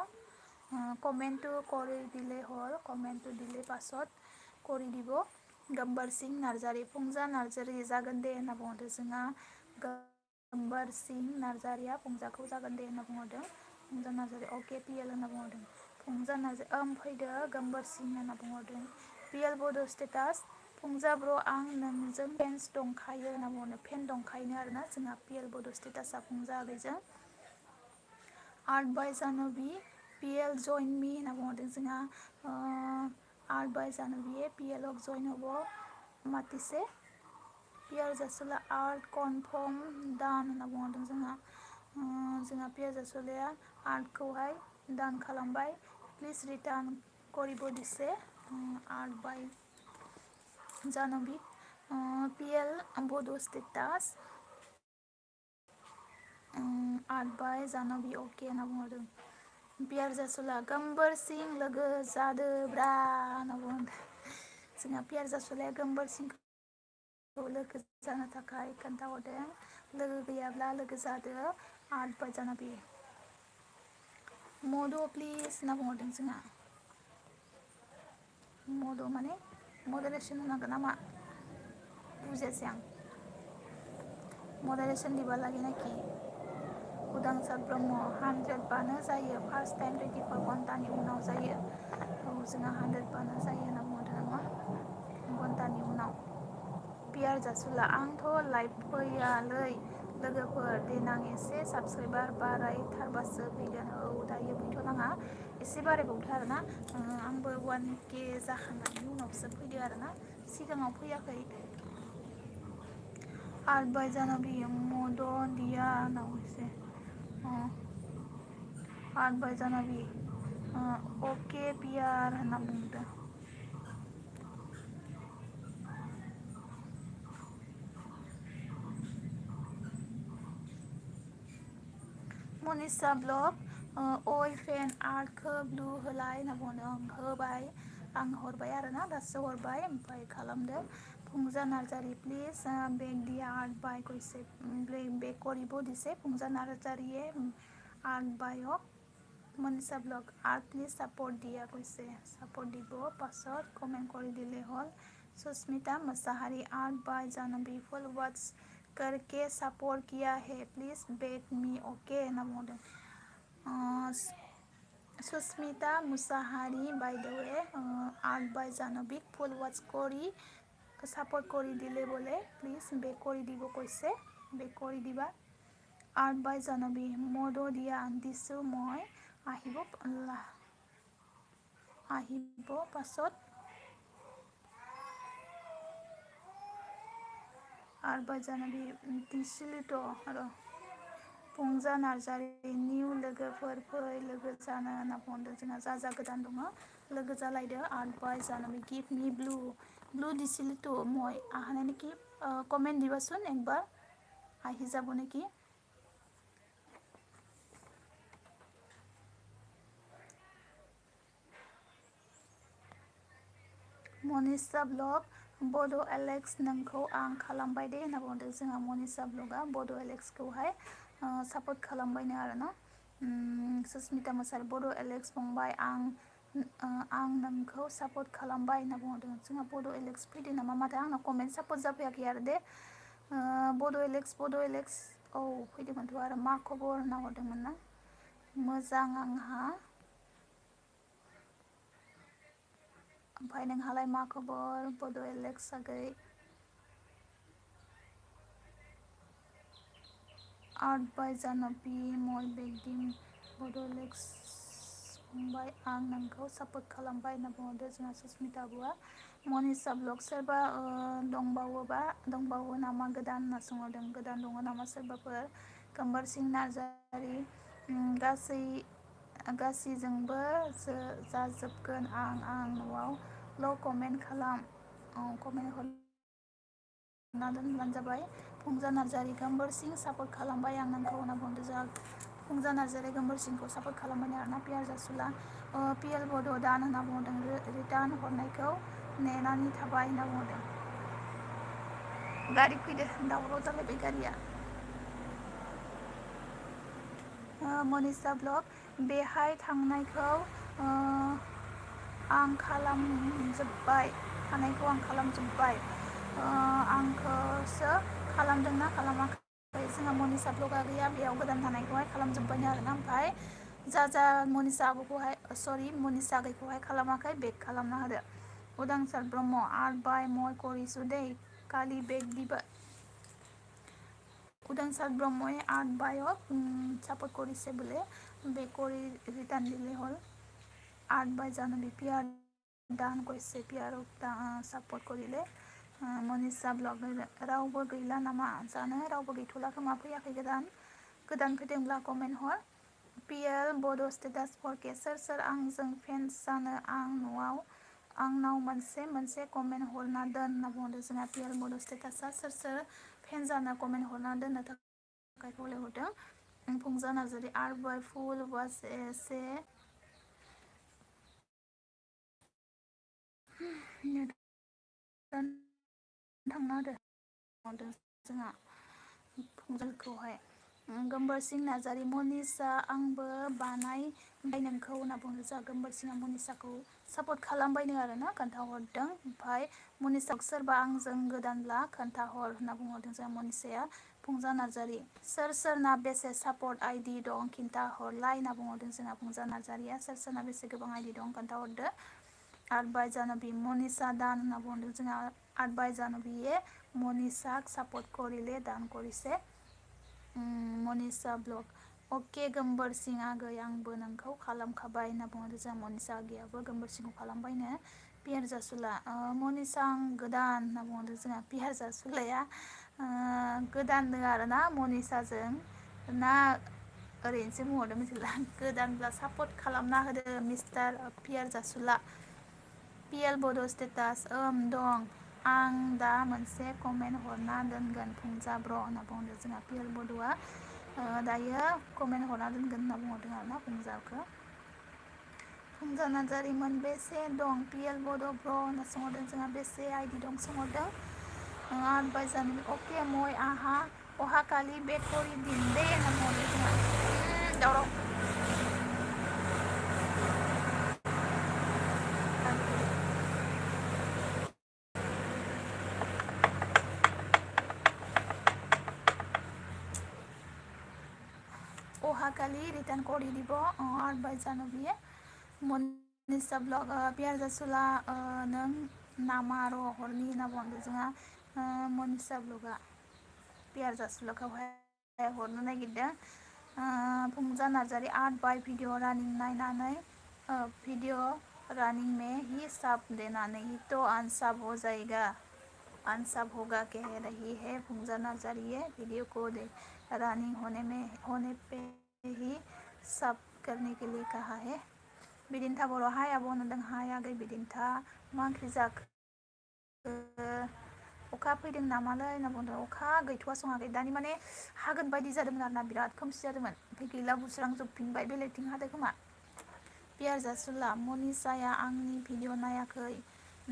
কমেণ্টটো কৰি দিলে হ'ল কমেণ্টটো দিলে পাছত কৰি দিব। गोम्बोर सिं नार्जारि फुंजा नार्जारि जागोन दे होनना बुंहरदों जोंहा गोम्बोर सिं नार्जारिया फुंजाखौ जागोन दे होनना बुंहरदों फुंजा नार्जारि अके PL होनना बुंहरदों फुंजा नार्जारि फैदो गोम्बोर सिं होनना बुंहरदों। PL बड' स्टेटास फुंजा ब्र आं नोंजों फेन्स दंखायो होनना बुंहरदों फेन दंखायोनो आरोना जोंहा PL बड' स्टेटासा फुंजा आगैजों। आर्ट बाय जानवी PL जइन मी होनना बुंहरदों जोंहा आर्ट बाय जानवी PL जइन हब मातिसे पियार जासुला आर्ट कनफार्म दान होनना बुंहरदों जोंहा पियार जासुलाया आर्टखौहाय दान खालामबाय प्लिज रिटार्न करिब दिसे आर्ट बाय जानवी PL बड' स्टेटास आर्ट बाय जानवी अके होनना बुंहरदों। पियार जासुला गोम्बोर सिं लोगो जादो ब्रा होनना बुंहरदों जोंहा पियार जासुलाया गोमबोर सिंखौ लोगो जानो थाखाय खोन्थाहरदों लोगो गैयाब्ला लोगो जादो आर्ट बाय जानाबि मद' प्लिज होनना बुंहरदों जोंहा मद' माने मदारेसन होनांगोन नामा बुजियासै आं मदारेसन दिबा लागि नाखि उदांसार ब्रह्म 100 बानो जायो फार्स्ट टाइम 24 घन्टानि उनाव जायो औ जोंहा 100 बानो जायो होनना बुंहरदों नामा घन्टानि उनाव पियार जासुला आंथ' लाइभ फैयालै लोगोफोर देनां एसे साबस्क्राइबार बारायथारबासो फैगोन औ दायो फैथ'नाङा एसे बारायबावदो आरोना आंबो 1K जाखांनायनि उनावसो फैदो आरोना सिगाङाव फैयाखै आर्ट बाय जानाबि मद' दिया होनना बुंसै आर्ट बाय जानाबि अके पियार होनना बुंदों मनिसा ब्लग अय फेन आर्टखौ ब्लु होलाय होनना बुंदों होबाय आं हरबाय आरोना दासो हरबाय ओमफ्राय खालामदो फुंजा नार्जारी प्लिज बेग दिया आर्ट बाय कैसे बेग करिब दिसे फुंजा नार्जारीये आर्ट बायक Manisha blog art please support दिया कैसे सापोर्ट দিব पाছত कमेंट কৰি দিলে হ'ল Susmita Mushahary art by Janvi full watch करके सपोर्ट किया है प्लीज बेग मी ओके होनना बुंदों Sushmita Mushahary by the way art by Janvi full watch करी सपोर्ट करी दिले बोले प्लीज बेग करी দিব কৈছে बेग करी दिबा आर्ट बाय जानवी मद दिया दिसु মই আহিব पाছত आर्ट बाय जानवी दिसिलुथ' र' फुंजा नार्जारी निउ लोगोफोर फै लोगो जानो होनना बुंदों जोंहा जा गोदान दङ लोगो जालायदो art by Janhavi give me blue दिसिलुथ' মই আহা নেকি কমেন্ট দিবাচোন একবাৰ আহি যাব নেকি मनीषा ब्लग बड' एलेक्स नोंखौ आं खालामबाय दे होनना बुंदों जोंहा मनीषा ब्लगा बड' एलेक्सखौहाय सापर्ट खालामबायनो आरोना सुस्मिता मोसाहारी बड' एलेक्स फंबाय आं नोंखौ सापर्ट खालामबाय होनना बुंदों जोंहा बड' एलेक्स फैदों नामा माथो आंनाव कमेन्ट सापर्ट जाफैयाखै आरो दे बड' एलेक्स औ फैदोंमोनथ' आरो मा खबर होनना हरदोंमोन ना मोजां आंहा ओमफ्राय नोंहालाय मा खबर बड' एलेक्स आगै आर्ट बाय जानवी मय बेगदिम बड' एलेक्स फंबाय आं नोंखौ सापर्ट खालामबाय होनना बुंहरदों जोंहा सुस्मिता आब'आ मनीषा ब्लग सोरबा दंबावो नामा गोदान होनना सोंहरदों गोदान दङ नामा सोरबाफोर गोमबोर सिं नार्जारी गासैजोंबो जाजोबगोन आं न'आवल' कमेन्ट खालाम कमेन्ट हरना दोनब्लानो जाबाय फुंजा नार्जारी गोमबोर सिं सापर्ट खालामबाय आं नोंखौ होनना बुंदों जोंहा फुंजा नार्जारी गोमबोर सिंखौ सापर्ट खालामबाय आरोना पियार जासुला पिएल बड' दान होनना बुंदों रिटार्न हरनायखौ नेनानै थाबाय होनना बुंदों गारि फैदो दावराव जालायबाय गारिया मनीषा ब्लग बेहाय थांनायखौ आं खालामजोब्बाय आंखौसो खालामदोंना खालामाखै जोंहा मनीषा ब्लगा गैया बेयाव गोदान थानायखौहाय खालामजोब्बायनो आरोना ओमफ्राय जा मनीषा आब'खौहाय मनीषा आगैखौहाय खालामाखै बेग खालामना होदो उदांसार ब्रह्म आर्ट बाय मय करिसु दै कालि बेग दिबा उदांसार ब्रह्मए आर्ट बायक सापर्ट करिसे बोले बेग करी रिटार्न दिले हल आर्ट बाय जानवी पियार दान कैसे पियारक सापर्ट करिले मनीषा ब्लग रावबो गैला नामा जानो रावबो गैथ'ला खोमा फैयाखै गोदान फैदोंब्ला कमेन्ट हर पिएल बड' स्टेटास फरके सोर आंजों फेन्स जानो आंनाव मोनसे कमेन्ट हरना दोन होनना बुंदों जोंहा पिएल बड' स्टेटासा सोर फेन जानो कमेन्ट हरना दोननो थाखाय खावलायहरदों Phunja Narzary art by full watch एसे थांना होदो जोंहा फुंजालखौहाय गोमबोर सिं नार्जारि मनिसा आंबो बानायबाय नोंखौ होनना बुंदों जोंहा गोमबोर सिंहा मनिसाखौ सापर्ट खालामबायनो आरोना खोन्थाहरदों ओमफ्राय मनिसाखौ सोरबा आंजों गोदानब्ला खोन्थाहर होनना बुंहरदों जोंहा मनिसाया फुंजा नार्जारि सोर सोरना बेसे सापर्ट आइडि दं खिन्थाहरलाय होनना बुंहरदों जोंहा फुंजा नार्जारिया सोर सोरना बेसे गोबां आइडि दं खोन्थाहरदो आटबाय जानबी मनीषा दान होनना बुंदों जोंहा आटबाय जानबीए मनीषाक सापर्ट करिले दान करिसे मनीषा ब्लग अके गोमबोर सिं आगै आंबो नोंखौ खालामखाबाय होनना बुंदों जोंहा मनीषा आगैयाबो गोमबोर सिंखौ खालामबायनो पियार जासुला मनीषा आं गोदान होनना बुंदों जोंहा पियार जासुलाया गोदाननो आरोना मनीषाजों ना ओरैनोसो बुंहरदों मिथिला गोदानब्ला सापर्ट खालामना होदो मिस्टार पियार जासुला पिएल बड' स्टेटास दं आं दा मोनसे कमेन्ट हरना दोनगोन फुंजा ब्र होनना बुंदों जोंहा पिएल बड'आ दायो कमेन्ट हरना दोनगोन होनना बुंहरदों आरोना फुंजाखौ फुंजा नार्जारि मोनबेसे दं पिएल बड' ब्र होनना सोंहरदों जोंहा बेसे आइडि दं सोंहरदों आटबाय जानबी अके मय आहा अहाकालि बेटरि दिन दे होनना बुंहरदों जोंहा दावराव অহাকালি ৰিটাৰ্ণ কৰি দিব আটবাই জানবীয়ে मनीषा ब्लग पियार जासुला नों नामा र' हरनि होनना बुंदों जोंहा मनीषा ब्लगआ पियार जासुलाखौहाय हरनो नागिरदों फुंजा नार्जारि आर्ट बाय भिडिअ रानिं नायनानै भिडिअ रनिंग में ही सब देना नहीं तो अनसब हो जाएगा अनसब होगा कह रही है फुंजा नार्जारि ये वीडियो को दे रनिंग होने पे ही सब करने के लिए कहा है बिदिन्था बर' हाय आब' होनदों हाय आगै बिदिन्था मा ओंख्रि जाखो अखा फैदों नामालै होनना बुंदों अखा गैथ'वा सङाखै दानि माने हागोन बायदि जादोंमोन आरोना बिराद खोमसि जादोंमोन ओमफ्राय गैला बुस्रांजोबफिनबाय बेलेगथिं हादों खोमा पियार जासुला मनीषाया आंनि भिडिअ नायाखै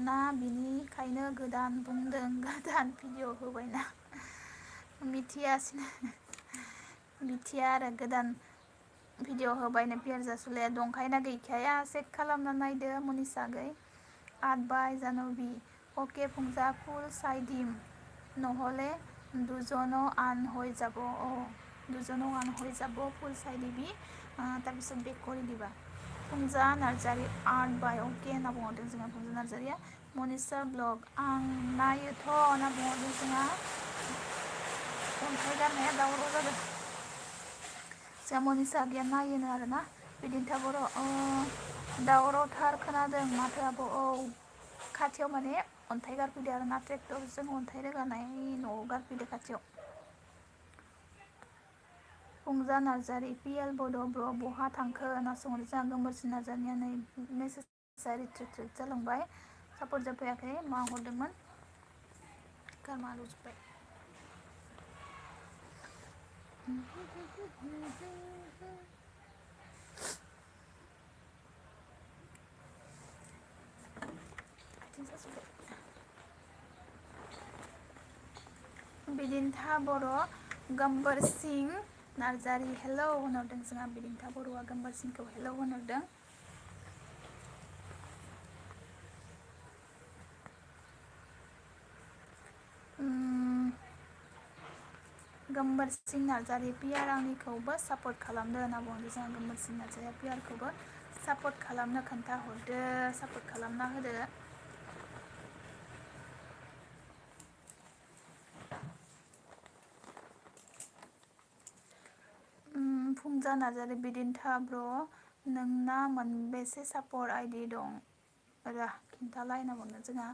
ना बिनिखायनो गोदान बुंदों गोदान भिडिअ होबायना मिथिया आरो गोदान भिडिअ होबायनो पियार जासुलाया दंखायोना गैखाया चेक खालामना नायदो मनीषा गै आटबाय जानबी अके फुंजा ফুল চাই দিম নহ'লে দুজনো আন হৈ যাব দুজনো আন হৈ যাব ফুল চাই দিবি তাৰপিছত বেক কৰি দিবা फुंजा नार्जारि आर्ट बाय अके होनना बुंहरदों जोंहा फुंजा नार्जारिया मनीषा ब्लग आं नायोथ' होनना बुंहरदों जोंहा अन्थाइ गारनाया दावराव जादों जोंहा मनीषा आगैया नायोनो आरोना बिदिन्था बर' दावरावथार खोनादों माथोआबो खाथियाव माने अन्थाइ गारफैदो आरोना ट्रेक्टरजों अन्थाइ रोगानाय न'आव गारफैदो खाथियाव फुंजा नार्जारि पिएल बड' ब्र बहा थांखो होनना सोंहरदों जोंहा गोमबोरसिं नार्जारिया नै मेसेजआ रिट्रिट जालांबाय सापर्ट जाफैयाखै मा हरदोंमोन गारमा रुजोब्बाय बिदिन्था बर' गोमबोर सिं नार्जारि हेलौ होनहरदों जोंहा बिदिन्था बर'आ गोमबोर सिंखौ हेलौ होनहरदों गोमबोर सिं नार्जारि पियार आंनिखौबो सापर्ट खालामदो होनना बुंदों जोंहा गोमबोर सिं नार्जारिया पियारखौबो सापर्ट खालामनो खोन्थाहरदो सापर्ट खालामना होदो फुंजा नार्जारि बिदिन्था ब्र नोंना मोनबेसे सापर्ट आइडि दं रा खिन्थालाय होनना बुंदों जोंहा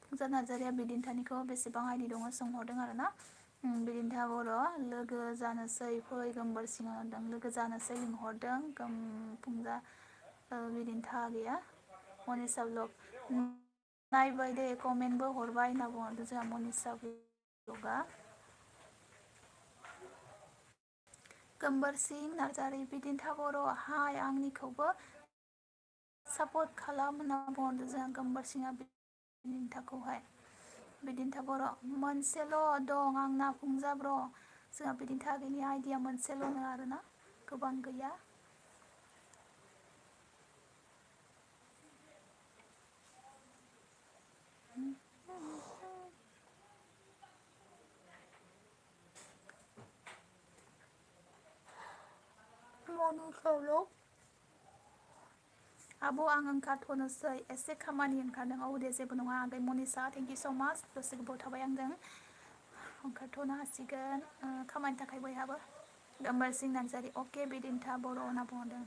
फुंजा नार्जारिया बिदिन्थानिखौ बेसेबां आइडि दङ सोंहरदों आरोना बिदिन्था बर' लोगो जानोसै फै गोमबोर सिं होनदों लोगो जानोसै लिंहरदों फुंजा बिदिन्था आगैया मनीषा ब्लग नायबाय दे कमेन्टबो हरबाय होनना बुंहरदों जोंहा मनीषा ब्लगआ गोमबोर सिं नार्जारि बिदिन्था बर' हाय आंनिखौबो सापर्ट खालाम होनना बुंहरदों जोंहा गोमबोर सिंआ बिदिन्थाखौहाय बिदिन्था बर' मोनसेल' दं आंना फुंजा ब्र' जोंहा बिदिन्था गैयिनि आइडिया मोनसेल'नो आरोना गोबां गैया मनुखौल' आब' आं ओंखारथ'नोसै एसे खामानि ओंखारदों औ दे जेबो नङा आगै मनिसा थेंक इउ स' माच दसे गोबाव थाबाय आंजों ओंखारथ'नो हासिगोन खामानि थाखाय बयहाबो गाम्बारसिं नार्जारि अके बिदिन्था बर' होनना बुंहरदों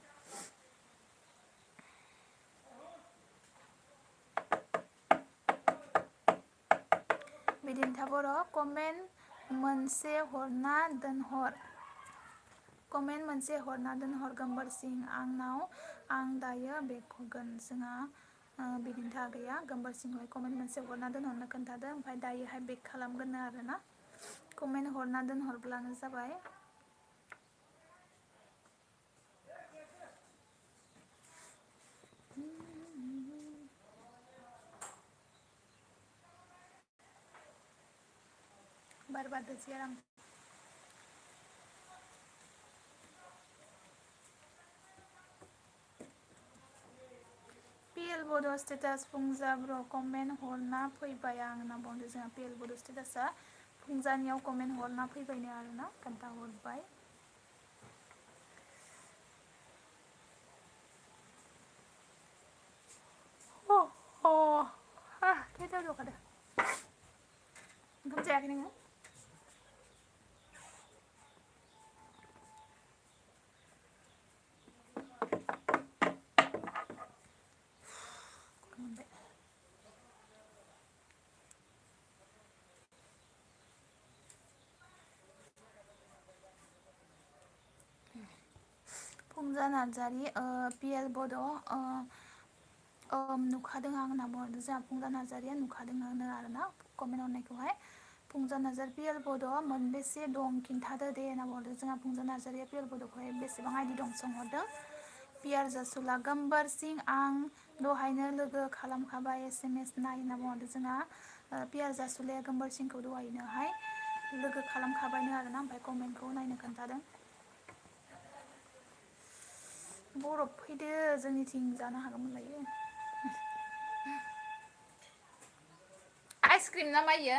बिदिन्था बर' कमेन्ट मोनसे हरना दोनहर कमेन्ट मोनसे हरना दोनहर गाम्बारसिं आंनाव आं दायो बेखौगोन जोंहा बिदिन्था गैया गाम्बारसिंखौहाय कमेन्ट मोनसे हरना दोनहरनो खोन्थादों ओमफ्राय दायोहाय बेक खालामगोननो आरोना कमेन्ट हरना दोनहरब्लानो जाबाय बार बारदोंसै आराम पिएल बड' स्टेटास फुंजा ब्र' कमेन्ट हरना फैबाय आं होनना बुंदों जोंहा पिएल बड' स्टेटासआ फुंजानियाव कमेन्ट हरना फैबायनो आरोना खोन्थाहरबाय खैथायाव जखादो ओंखाम जायाखै नोङो फुंजा नार्जारि पिएल बड' नुखादों आं होनना बुंहरदों जोंहा फुंजा नार्जारिया नुखादों होनो आरोना कमेन्ट हरनायखौहाय फुंजा नार्जारि पिएल बड' मोनबेसे दं खिन्थादो दे होनना बुंहरदों जोंहा फुंजा नार्जारिया पिएल बड'खौहाय बेसेबां आइडि दं सोंहरदों पियार जासुला गाम्बारसिं आं दहायनो लोगो खालामखाबाय SMS नाय होनना बुंहरदों जोंहा पियार जासुलाया गाम्बारसिंखौ दहायनोहाय लोगो खालामखाबायनो आरोना ओमफ्राय कमेन्टखौ नायनो खोन्थादों बरफ फैदो जोंनिथिं जानो हागौमोन लायो आइसक्रिम ना मायो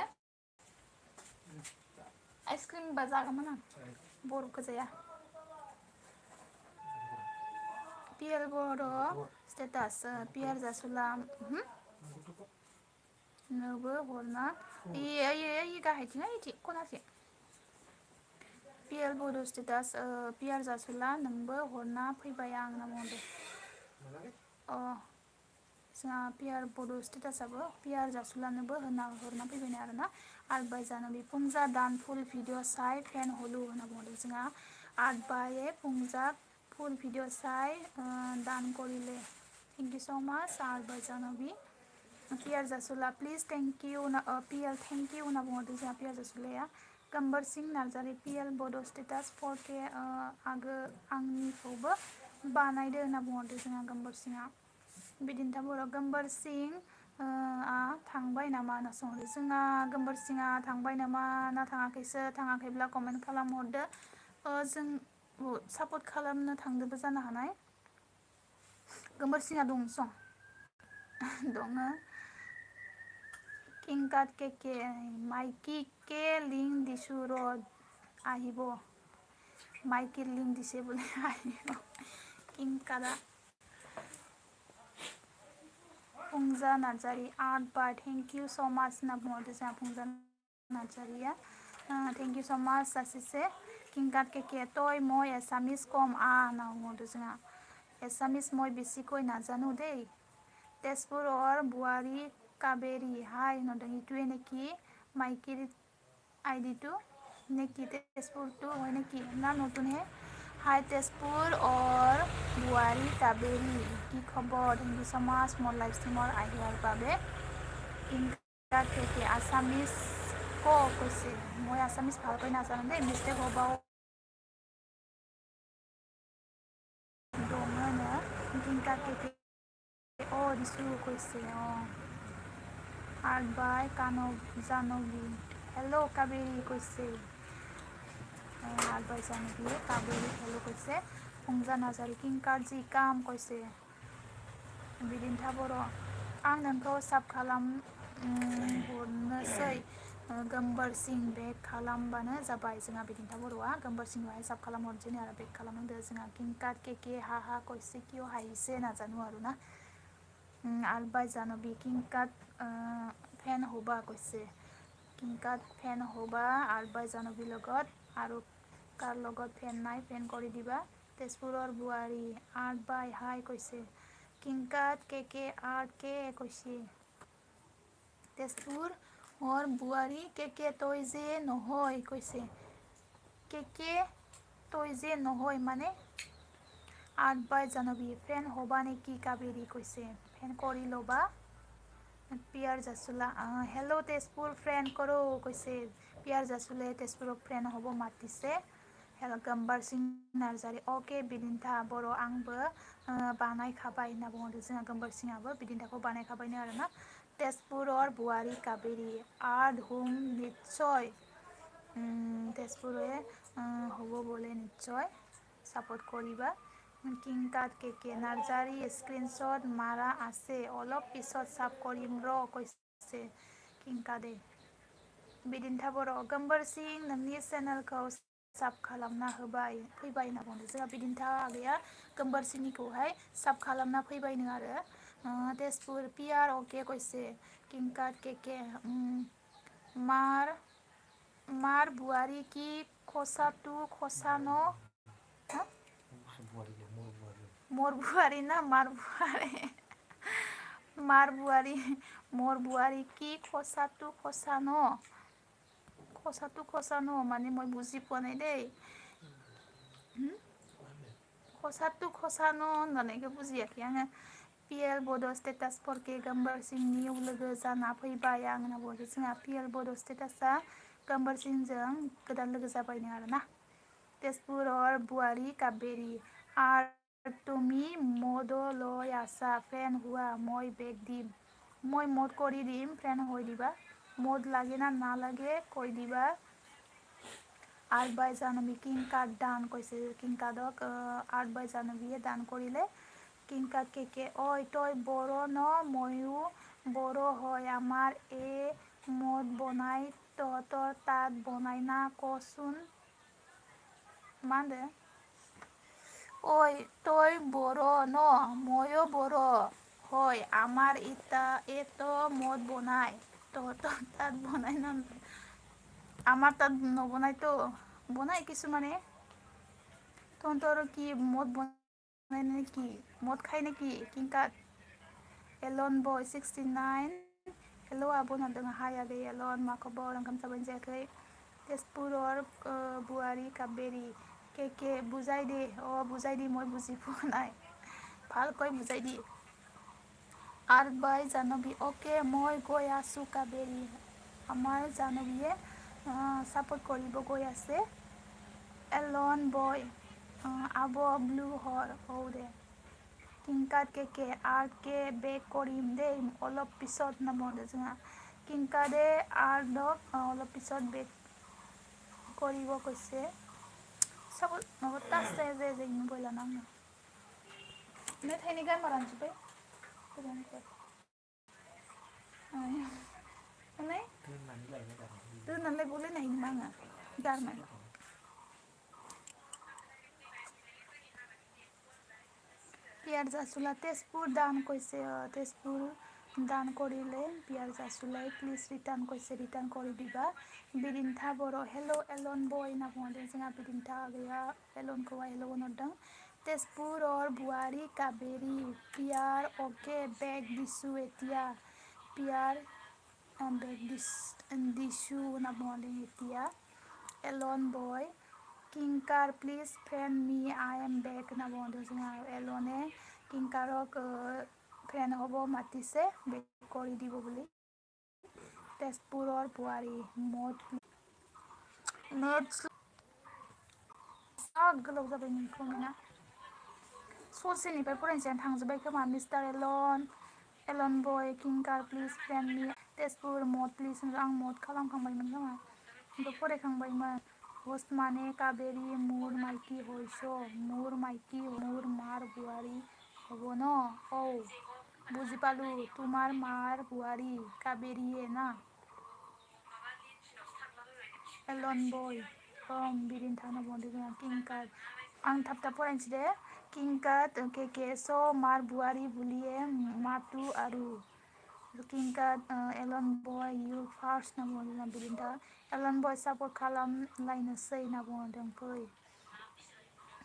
आइसक्रिम बा जागौमोन आं बरफखौ जाया पिएल बड' स्टेटास पियार जासुला नोबो हरना गाहायथिं ओइथि खनाथिं पिएल बड' स्टेटास पियार जासुला नोंबो हरना फैबाय आं होनना बुंदों जोंहा पियार बड' स्टेटासाबो पियार जासुलानोबो हरना फैबायनो आरोना आलबाय जानबि फुंजा दान फुल भिडिअ साइ फेन हलु होनना बुंदों जोंहा आलबाये फुंजा फुल भिडिअ साइ दान करिले थेंक इउ स' माच आलबाय जानबि पियार जासुला please thank you PL thank you होनना बुंहरदों जोंहा पियार जासुलाया गाम्बारसिं Narzary PL Bodo' status 4K आगो आंनिखौबो बानायदो होनना बुंहरदों जोंहा गाम्बारसिंआ बिदिन्था बर' गाम्बारसिं थांबाय नामा होनना सोंहरदों जोंहा गाम्बारसिंआ थांबाय नामा ना थाङाखैसो थाङाखैब्ला कमेन्ट खालामहरदो जों सापर्ट खालामनो थांदोंबो जानो हानाय गाम्बारसिंआ दं सं दङ किंकाट केके माइकी के लिंक दिसु र' আহিব माइकी लिंक दिसे बोले আহিব किंकाटआ फुंजा नार्जारि आर्ट बार थेंक इउ स' माच होनना बुंहरदों जोंहा फुंजा नार्जारिया थेंक इउ स' माच सासेसे किंकाट केके तय মই एसामिस कम होनना बुंहरदों जोंहा एसामिस মই बेसिকৈ नाजानो দেই तेजपुर बुवारी काबेरी हाय होनदों इटुৱে नेকি माइकिर आइडिटु नेকি तेजपुरटु হয় নেকি ना नतुन है हाय तेजपुर और बुवारी काबेरी কি খবৰ थेंक इउ स' माच মোৰ লাইভ ষ্ট্ৰীমৰ আহিবৰ বাবে কিংকাট কেকে আছামিজ কৈছে মই আছামিজ ভালকৈ নাজানো দেই মিষ্টেক হ'বাও দङनो किंकाट केके দিছোঁ কৈছে Art by Janovi. Hello Kabiri কৈছে art by Janovi Kabiri hello কৈছে फुंजा नार्जारि किंकारजि काम কৈছে बिदिन्था बर' आं नोंखौ साब खालाम हरनोसै गोमबोर सिं बेक खालामबानो जाबाय जोंहा बिदिन्था बर'आ गोमबोर सिंहाय साब खालाम हरनोसै आरो बेक खालामनांदो जोंहा किंकार केके हा हा কৈছে कियो हायसे नाजानो आरो ना आलबाय जानबि किंकात फेन होबा কৈছে किंकात फेन होबा आलबाय जानबि লগত আৰু কাৰ লগত ফেন নাই ফেন কৰি দিবা তেজপুৰৰ বোৱাৰী আৰ্ট বাই হাই কৈছে কিংকাত কেকে আৰ্ট কে কৈছে তেজপুৰ মোৰ বোৱাৰী কেকে তই যে নহয় কৈছে কেকে তই যে নহয় মানে আৰ্ট বাই জানবী ফেন হ'বা নেকি কাবেৰী কৈছে ফেন কৰি ল'বা পিয়াৰ জাচোলা হেল্ল' তেজপুৰ ফ্ৰেণ্ড কৰোঁ কৈছে পিয়াৰ জাচোলে তেজপুৰক ফ্ৰেণ্ড হ'ব মাতিছে गाम्बार सिं नार्जारि अके बिदिन्था बर' आंबो बानायखाबाय होनना बुंदों जोंहा गाम्बार सिंआबो बिदिन्थाखौ बानायखाबायनो आरोना तेजपुरर बुवारी काबेरी आर्ट हुम निश्चय तेजपुरे হ'ব বলে নিশ্চয় সাপোর্ট করিবা কিংকাত কেকে নার্জারি স্ক্রিনশট মারা আছে অলপ পিছত সাব কৰিম ৰ কৈছে কিংকাদে बिदिन्था बर' गाम्बार सिं नोंनि चेनेलखौ साब खालामना होबाय फैबाय होनना बुंदों जोंहा बिदिन्था आगैया गाम्बार सिंनिखौहाय साब खालामना फैबायनो आरो तेजपुर पियार अके কৈছে किंकात केके मार मार बुवारी की खसातु खसानो मोर बुवारी ना मार बुवारी मार बुवारी मोर बुवारी की खसातु खसानो खसातु खसानो माने मैं बुजि पोৱা নাই দেই खसातु खसानो होननायखौ बुजियाखै आङो पिएल बड' स्टेटास फरके गाम्बार सिं निउ लोगो जाना फैबाय आं होनना बुंदों जोंहा पिएल बड' स्टेटासा गाम्बार सिंजों गोदान लोगो जाबायनो आरोना तेजपुरर बुवारी काबेरी आर তুমি মদ লৈ আছা ফ্ৰেণ্ড হোৱা মই বেগ দিম মই মদ কৰি দিম ফ্ৰেণ্ড হৈ দিবা মদ লাগে না নালাগে কৈ দিবা আৰ্ট বাই জানবী কিংকাত দান কৈছে কিংকাদক আৰ্ট বাই জানবীয়ে দান কৰিলে কিংকাত কেকে ঐ তই বড়ো ন ময়ো বড়ো হয় আমাৰ মদ বনাই তহঁতৰ তাত বনাই না কচোন মান ঐ তই বড়ো ন ময়ো বড়ো হয় আমাৰ এটো মদ বনাই তহঁতৰ তাত বনাই না আমাৰ তাত নবনাইতো বনাই কিছুমানে তহঁতৰ কি মদ বনাই নেকি মদ খাই নেকি কিংকাত एलन बय 69 हेल' आब' होनदों हाय आगै एलन मा खबर ओंखाम जाबाय जायाखै तेजपुरर बुवारी काबेरी केके बुजाय दे बुजाय दे মই বুজি পোৱা নাই ভালকৈ বুজাই দি আৰ্ট বাই জানবী অকে মই গৈ আছোঁ কাবেৰী আমাৰ জানবীয়ে সাপোৰ্ট কৰিব গৈ আছে এলন বয় আব ব্লু হৰ দে কিংকাত কেকে আৰ্ট কে বেক কৰিম দেই অলপ পিছত নামতে जोंहा কিংকাদে আৰ্টক অলপ পিছত বেক কৰিব কৈছে सब माबा टाच जाया जाया जायो मबाइलानो आंना मेथाइनि गान रानजोब्बाय गोजाननिफ्राय माने दोननानै गलायनो हायो नामा आङो गारनो পিয়ার জাসুলা তেজপুর দান কৈছে তেজপুর দান কৰিলে পিয়ার জাসুলাই প্লিজ ৰিটাৰ্ণ কৈছে ৰিটাৰ্ণ কৰি দিবা বিৰিন্থা बर' हेल' एलन बय होनना बुंदों जोंहा बिरिन्था गैया एलनखौहाय हेल' होनहरदों तेजपुरर बुवारी काबेरी पियार अके बेग दिसु एतिया पियार बेग दिसु होनना बुंदों एतिया एलन बय किंकार please friend me I am back होनना बुंदों जोंहा एलने किंकारक फ्रेंड হ'ব মাতিছে বেক কৰি দিব বুলি तेजपुरर बुवारी मद नेक्स्ट गोलाव जाबाय नोंखौ ना ससेनिफ्राय फरायनोसै आं थांजोब्बाय खोमा मिस्टार एलन बय किंकार प्लिज फ्रेन्ड मी तेजपुर मद प्लिज आं मद खालामखांबायमोन खोमा आंथ' फरायखांबायमोन हस्ट माने काबेरी मुर माइकी हयस मुर माइकी मुर मार बुआरी हब न औ बुझि पालु तुमार मार बुआरी काबेरिये ना एलन बय बिरिन्था होनना बुंदों जोंहा किंकार आं थाब थाब फरायनोसै दे किंकात केके स मार बुआरी बुलिये मातु आरु किंकात एलन बय इउ फार्स्ट होनना बुंदों जोंहा बिरिन्था एलन बय सापर्ट खालामलायनोसै होनना बुंदों फै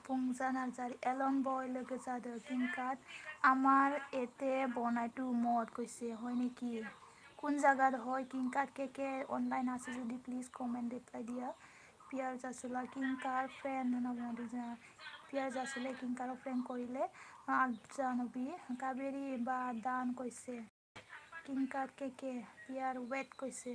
फुंजा नार्जारी एलन बय लोगो जादों किंकात आमार एते बनायटु मद কৈছে হয় নেকি কোন জাগাত হয় কিংকাত কেকে অনলাइन আছে যদি প্লিজ কমেন্ট রিপ্লাই দিয়া পিয়ার জাসুলা কিংকাৰ ফ্ৰেণ্ড होनना बुंदों जोंहा পিয়ার জাসুলে কিংকারক ফ্ৰেণ্ড কৰিলে জাহ্নবী কাবেৰী বা দান কৈছে কিংকাত কেকে পিয়ার ৱেট কৈছে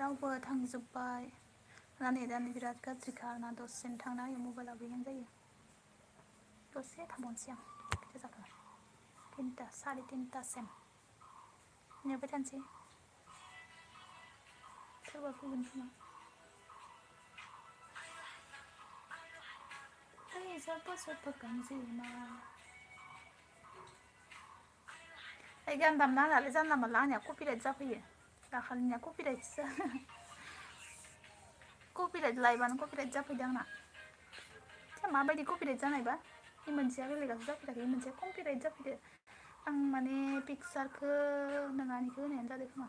रावबो थांजोब्बाय नेटानो बिराद गाज्रिखा आंना दसेनो थांना होयो मबाइलाबो हें जायो दसे थांबावनोसै आं खैथा जाखो 3टा 3:30सिम नेबाय थानोसै सोरबा फैगोन खोमा ไอ้ गान दामना होनालाय जानला मानला आंनिया कपिराइट जाफैयो दाखालिनिया कपिराइटसो कपिराइट लाइभआनो कपिराइट जाफैदों आंना माबायदि कपिराइट जानायबा बे मोनसेया बेलेगासो जाफैदाखै मोनसेया कपिराइट जाफैदो आं माने पिक्सारखौ नोंहानिखौ होनायानो जादों खोमा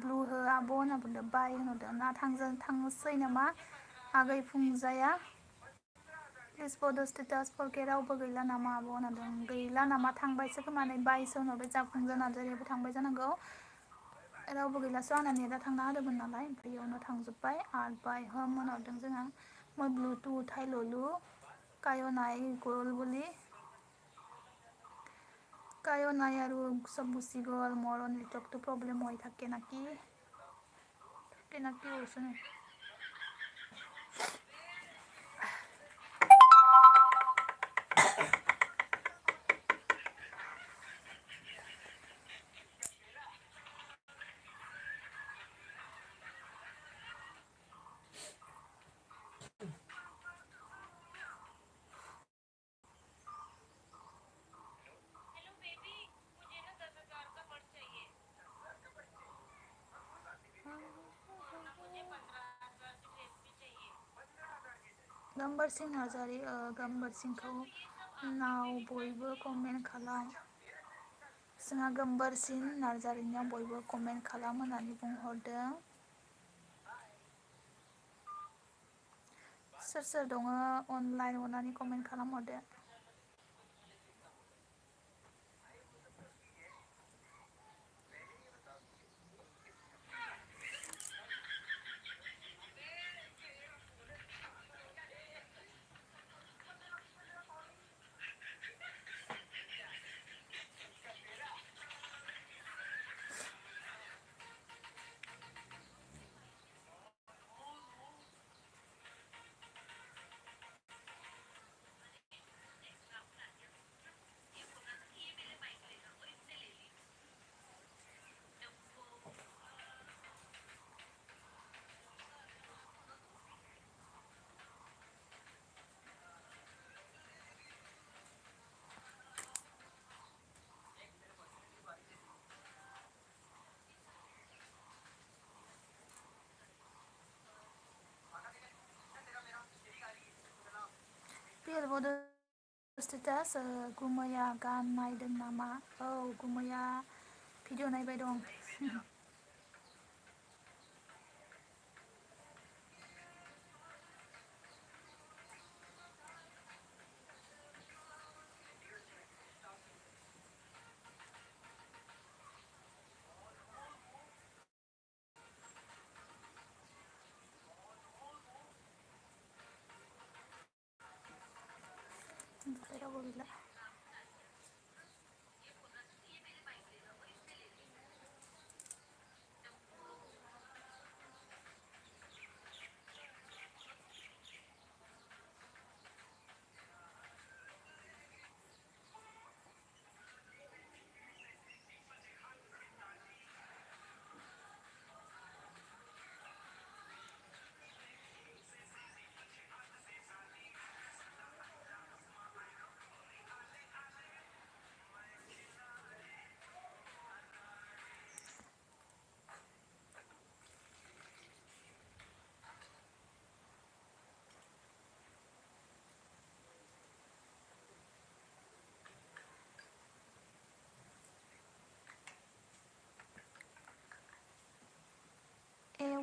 ब्लु हो आब' होनना बुंदों बाय होनहरदों ना थांनोसै नामा आगै फुंजाया प्लिज बड' स्टेटास फरके रावबो गैला नामा आब' होनदों गैला नामा थांबायसो खोमा नै बायसो होनहरबाय जाफुंजा नार्जारियाबो थांबाय जानांगौ रावबो गैलासो आंना नेटा थांना होदोंमोन नालाय ओमफ्राय इयावनो थांजोब्बाय आर बाय हम होनहरदों जोंहा মই ব্লুটো উঠাই ল'লো কায়ো নাই গ'ল বুলি কায়ো নাই আৰু চব গুচি গ'ল মোৰ নেটৱৰ্কটো প্ৰব্লেম হৈ থাকে নাকি হৈছে নে गाम्बारसिं नार्जारि गाम्बारसिंखौ नाव बयबो कमेन्ट खालाम जोंहा गाम्बारसिं नार्जारिनियाव बयबो कमेन्ट खालाम होननानै बुंहरदों सोर सोर दङ अनलाइन अननानै कमेन्ट खालामहरदो बड' स्टेटास गुमैया गान नायदों नामा? औ गुमैया भिडिअ नायबाय दं। ओमफ्राय रावबो गैला।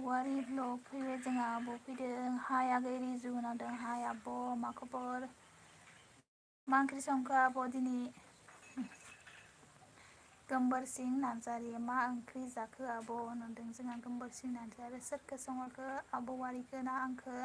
वारि ब्लग फैबाय जोंहा आब' फैदों। हाय आगै रिजु होनदों। हाय आब' मा खबर? मा ओंख्रि संखो आब' दिनै? गोमबोरसिं नार्जारि मा ओंख्रि जाखो आब' होनदों जोंहा गोमबोरसिं नार्जारि। सोरखौ संहरखो आब' वारिखो ना आंखो?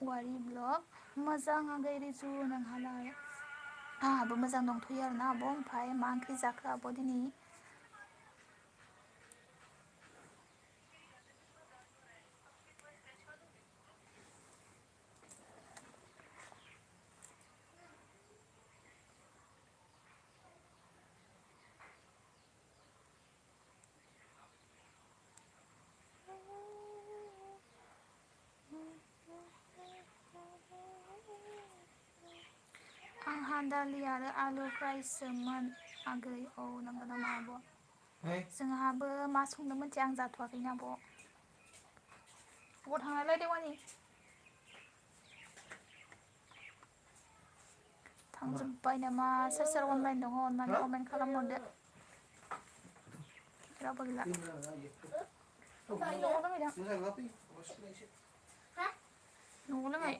वारि ब्लग मोजां आगै रिजु नोंहालाय? आंहाबो मोजां दंथ'यो आरोना आब'। ओमफ्राय मा ओंख्रि जाखो आब' दिनै? आंहा दालि आरो आलु फ्रायसोमोन आगै। औ नंगौ नामा आब'? जोंहाबो मा संदों मोनथिया आं जाथ'वाखैनो आब'। अबाव थांनायलाय देवानि? थांजोब्बाय नामा? सोर सोर अनलाइन दङ अननानै कमेन्ट खालामहरदो। रावबो गैला। न'आव दोङैदां। न'आव दोङै।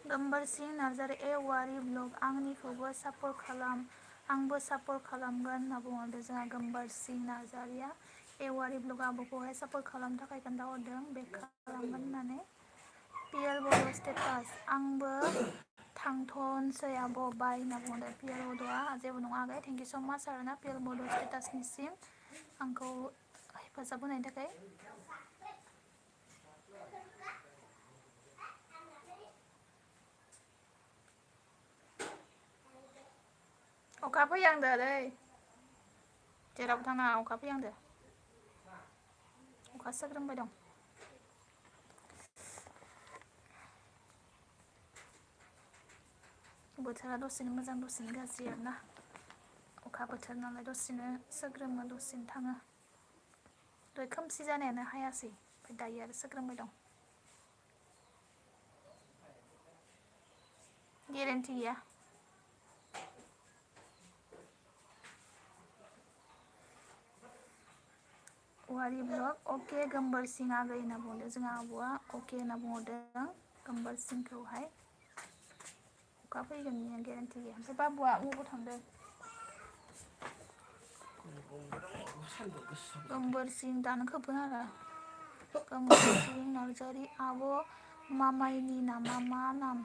गोमबोरसिं नार्जारि वारि ब्लग आंनिखौबो सापर्ट खालाम। आंबो सापर्ट खालामगोन होनना बुंहरदों जोंहा गोमबोरसिं नार्जारिया। वारि ब्लग आब'खौहाय सापर्ट खालामनो थाखाय खोन्थाहरदों बेक खालामगोन होननानै। पिएल बड' स्टेटास आंबो थांथ'नोसै आब' बाय होनना बुंहरदों पिएल बड'आ। जेबो नङा आगै थेंक इउ स' माच आरोना पिएल बड' स्टेटासनिसिम आंखौ हेफाजाब होनायनि थाखाय। अखा फैहांदोलै। जेरावबो थांनाङा अखा फैहांदो। अखा सोग्रोमबाय दं। बोथोरा दसेनो मोजां दसेनो गाज्रि आरोना। अखा बोथोर नालाय दसेनो सोग्रोमो दसेनो थाङो। दहाय खोमसि जानायानो हायासै ओमफ्राय दायो आरो सोग्रोमबाय दं। गेरेन्टि गैया। वारि ब्लग अके गोमबोरसिं आगै होनना बुंहरदों जोंहा आब'आ अके होनना बुंहरदों। गोमबोर सिंखौहाय अखा फैगोननि गेरेन्टि गैया। ओमफ्राय बाबुआ अबाव थांदों? गोमबोर सिं दानो खोबगोन आरो गोमबोर सिं नार्जारि आब' मामाइनि नामा मा नाम?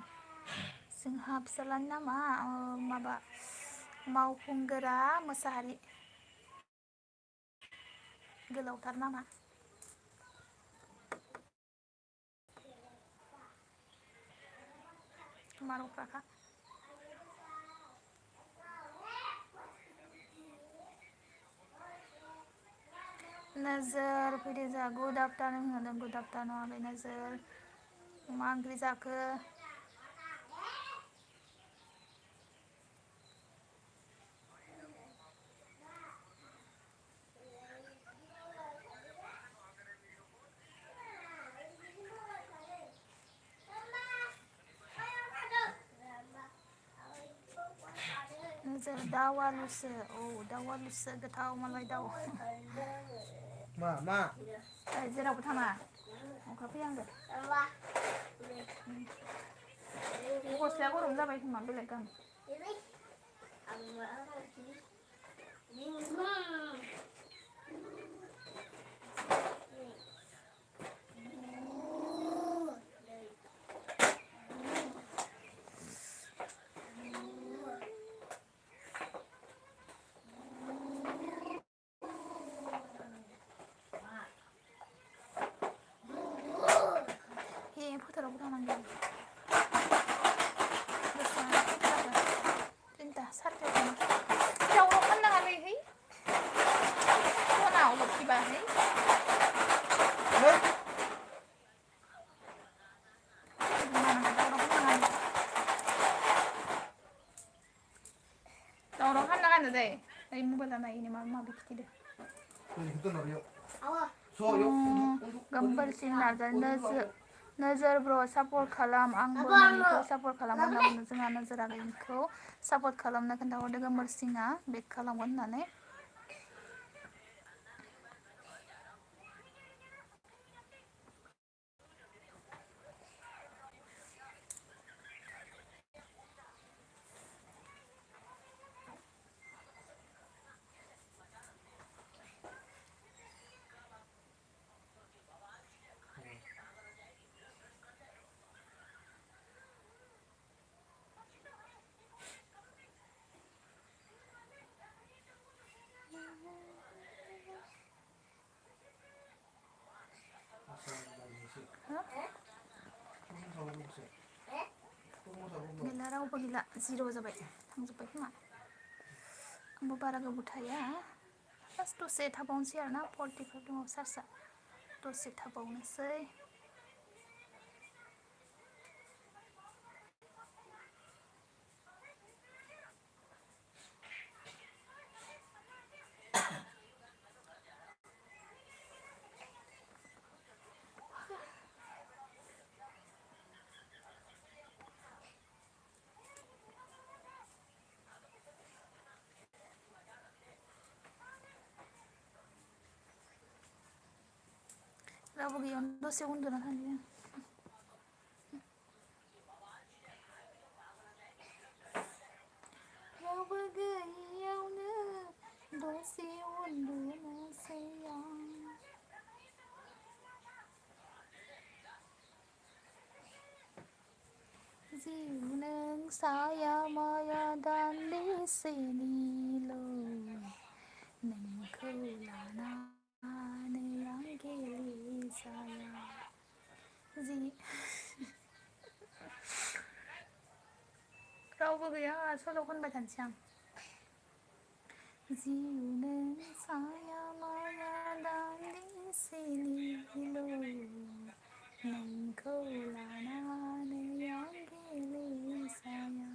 जोंहा फिसालानि नामा माबा मावफुंगोरा मोसाहारि। गोलावथार नामा। मार'फ्राखा नोजोर फैदो जा गुड आफ्टारनुन होनदों। गुड आफ्टारनुन आगै नोजोर। मा ओंख्रि जाखो? नोजोर दाउ आलुसो। औ दाउ आलुसो गोथाव मालाय दाउ। मा? जेरावबो थाङा अखा फैहांदो। गस्लाया गरम जाबाय खोमा बेलेग गान। हे फोथारावबो थांनांगोन। तिनथा सारिथायाव थांना दावराव खालामनाङालै है फनाव लखिबा है दावराव खालामनाङानो दै ओइ मबाइला नायनो माबा माबि खिथिदो। गोमबोरसिं नार्जारि नोजोर ब्र सापर्ट खालाम आंबो नोंनिखौ सापर्ट खालामो होनना बुंदों। जोंहा नोजोर आगैनिखौ सापर्ट खालामनो खोन्थाहरदों गोमबोरसिंआ बेक खालामगोन होननानै। गैला रावबो गैला जिर' जाबाय थांजोब्बाय खोमा। आंबो बारा गोबाव थाया फार्स्ट दसे थाबावनोसै आरोना 45 दङ चार्जआ दसे थाबावनोसै। रावबो गैयावनो दसे उन्दुना थानि जों। रावबो गैयावनो दसे उन्दुनोसै आं। जिउ नों साया माया दान्दिसेनिल' नोंखौ लानानै आं गेलेजाया। जि रावबो गैया सल' खनबाय थानोसै आं। जिउ नों साया माया दान्दिसेनिल' नोंखौ लानानै आं गेलेजाया।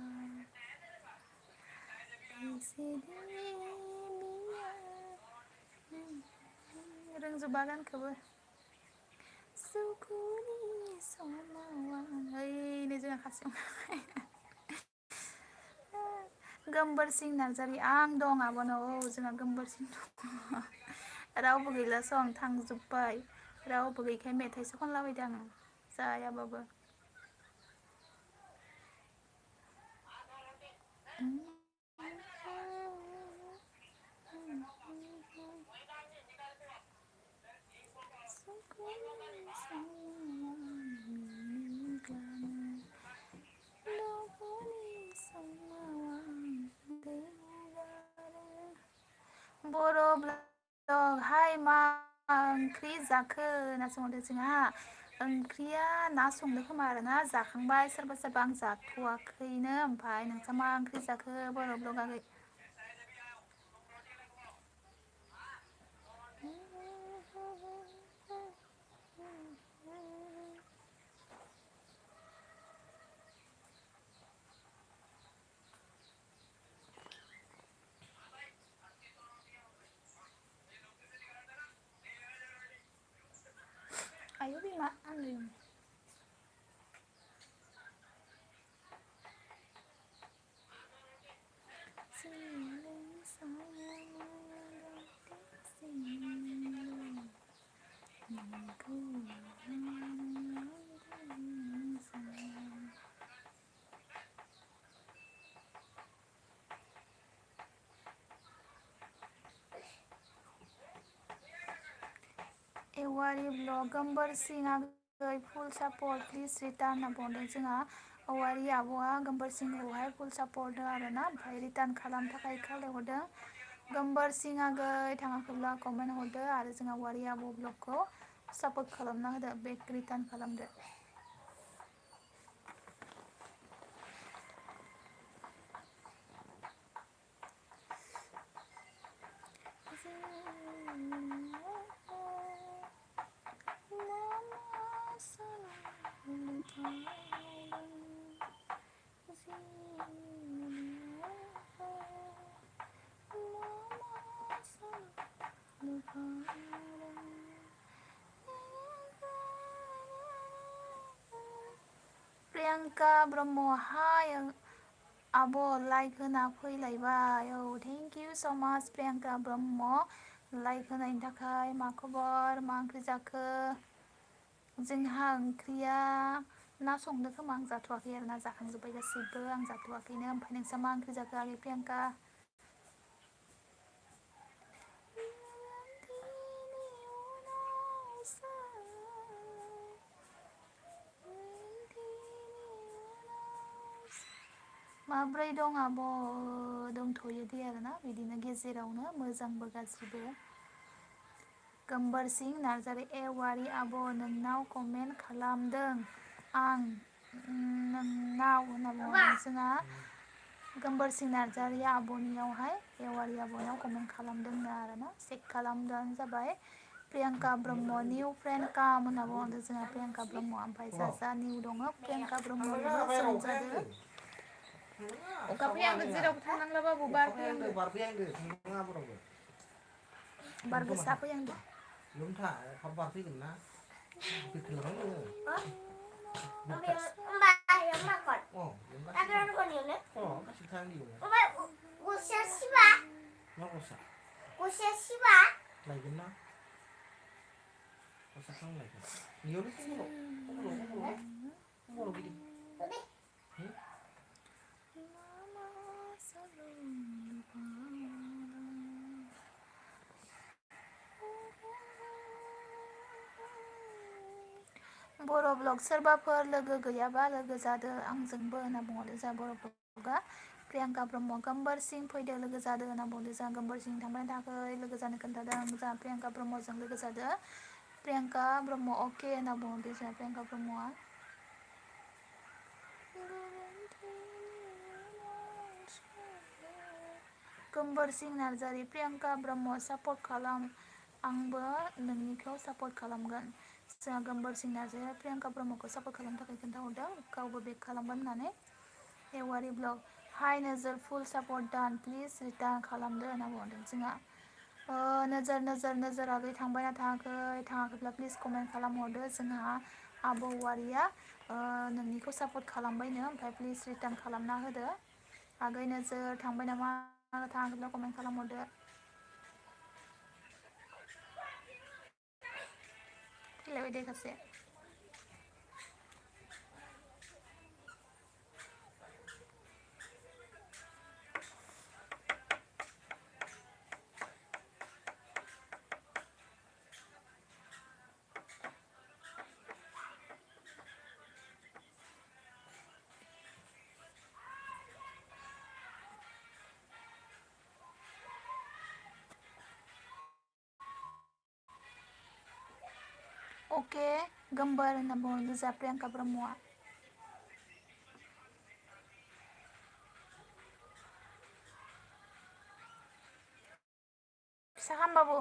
रोंजोबा गानखौबो सुखुनि समाव आं ओइनै जोंहा खाथियाव गोमबोरसिं नार्जारि आं दं आब'नाव औ जोंहा गोमबोरसिं दं। रावबो गैला सं थांजोब्बाय रावबो गैयैखाय मेथाइसो खनलाबायदों आङो जायाबाबो। बर' ब्लग हाय मा ओंख्रि जाखो होनना सोंहरदों जोंहा ओंख्रिया ना संदों खोमा आरोना जाखांबाय सोरबा सोरबा आं जाथ'वाखैनो ओमफ्राय नोंसा मा ओंख्रि जाखो बर' ब्लग आगै ayo Bima ambil Ewari vlog gambar singagai full support please return na बुंदों जोंहा औवारि आब'आ gambar सिंखौहाय full support होदों आरोना ओमफ्राय return खालामनो थाखाय खावलायहरदों gambar सिङागै थाङाखैब्ला कमेन्ट हरदो आरो जोंहा औवारि आब' ब्लगखौ सापर्ट खालामना होदो बेक रिटार्न खालामदो प्रियंका ब्रह्म हाय आब' लाइक होना फैलायबाय औ थेंक इउ स माच प्रियंका ब्रह्म लाइक होनायनि थाखाय मा खबर मा ओंख्रि जाखो जोंहा ओंख्रिया ना संदों खोमा आं जाथ'वाखै आरो ना जाखांजोब्बाय गासैबो आं जाथ'वाखैनो ओमफ्राय नोंसा मा ओंख्रि जाखो आगै प्रियंका माब्रै दं आब' दंथ'यो दे आरोना बिदिनो गेजेरावनो मोजांबो गाज्रिबो गोमबोर सिं नार्जारि एवारि आब' नोंनाव कमेन्ट खालामदों आं नोंनाव होनना बुंहरदों जोंहा गोमबोर सिं नार्जारिया आब'नियावहाय एवारि आब'नाव कमेन्ट खालामदोंनो आरोना चेक खालामब्लानो जाबाय प्रियंका ब्रह्म निउ फ्रेन्ड काम होनना बुंहरदों जोंहा प्रियंका ब्रह्म ओमफ्राय जा निउ दङ प्रियंका ब्रह्मनिबो जइन जादों अखा फैहांदों जेरावबो थांनांलाबाबो बार फैहांदों बार गोसा फैहांदों लोमथा अखा बार फैगोन ना गोख्रोंहाय नोङो लायगोन ना बर' ब्लग सोरबाफोर लोगो गैयाबा लोगो जादो आंजोंबो होनना बुंहरदों जोंहा बर' ब्लगा प्रियंका ब्रह्म गोमबोर सिं फैदो लोगो जादो होनना बुंदों जोंहा गोमबोर सिं थांबाय थायाखै लोगो जानो खोन्थादों जोंहा प्रियंका ब्रह्मजों लोगो जादो प्रियंका ब्रह्म अके होनना बुंहरदों जोंहा प्रियंका ब्रह्मआ गोमबोर सिं नार्जारि प्रियंका ब्रह्म सापर्ट खालाम आंबो नोंनिखौ सापर्ट खालामगोन जोंहा गोमबोर सिं नार्जारिया प्रियंका ब्रह्मखौ सापर्ट खालामनो थाखाय खोन्थाहरदों गावबो बेक खालामगोन होननानै एवारि ब्लग हाय नोजोर फुल सापर्ट डान प्लिज रिटार्न खालामदो होनना बुंहरदों जोंहा नोजोर आगै थांबायना थाङाखैब्ला प्लिज कमेन्ट खालामहरदो जोंहा आब' औवारिया नोंनिखौ सापर्ट खालामबायनो ओमफ्राय प्लिज रिटार्न खालामना होदो आगै नोजोर थांबाय नामा थाङाखैब्ला कमेन्ट खालामहरदो फैलायबाय दे सासे अके गोमबोर होनना बुङो गोजा प्रियांका ब्रह्मआ। फिसा खामबाबो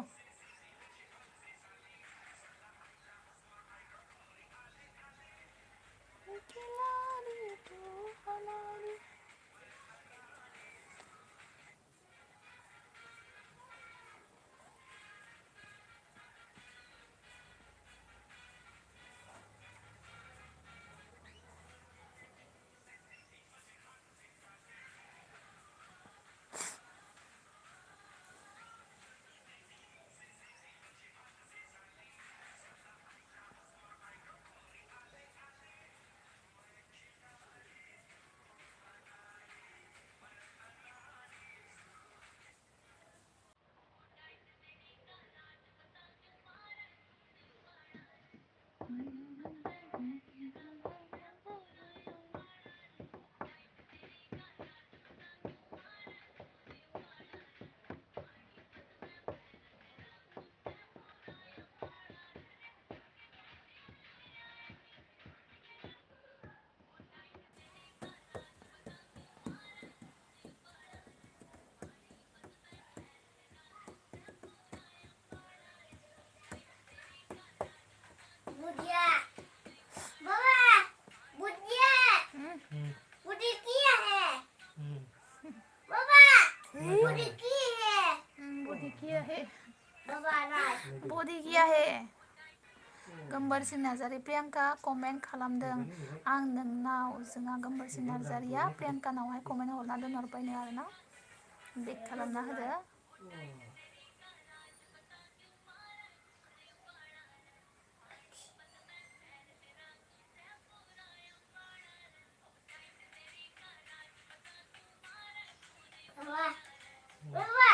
बुढ़िया बाबा बुढ़िया बुढ़ी की है बाबा बुढ़ी की है बॉडी किया है बाबा राज बॉडी किया है गोमबोरसिं नार्जारि प्रियांका कमेन्ट खालामदों आं नोंनाव जोंहा गोमबोरसिं नार्जारिया प्रियांकानावहाय कमेन्ट हरना दोनहरबायनो आरोना बेक खालामना होदो। बाबा बाबा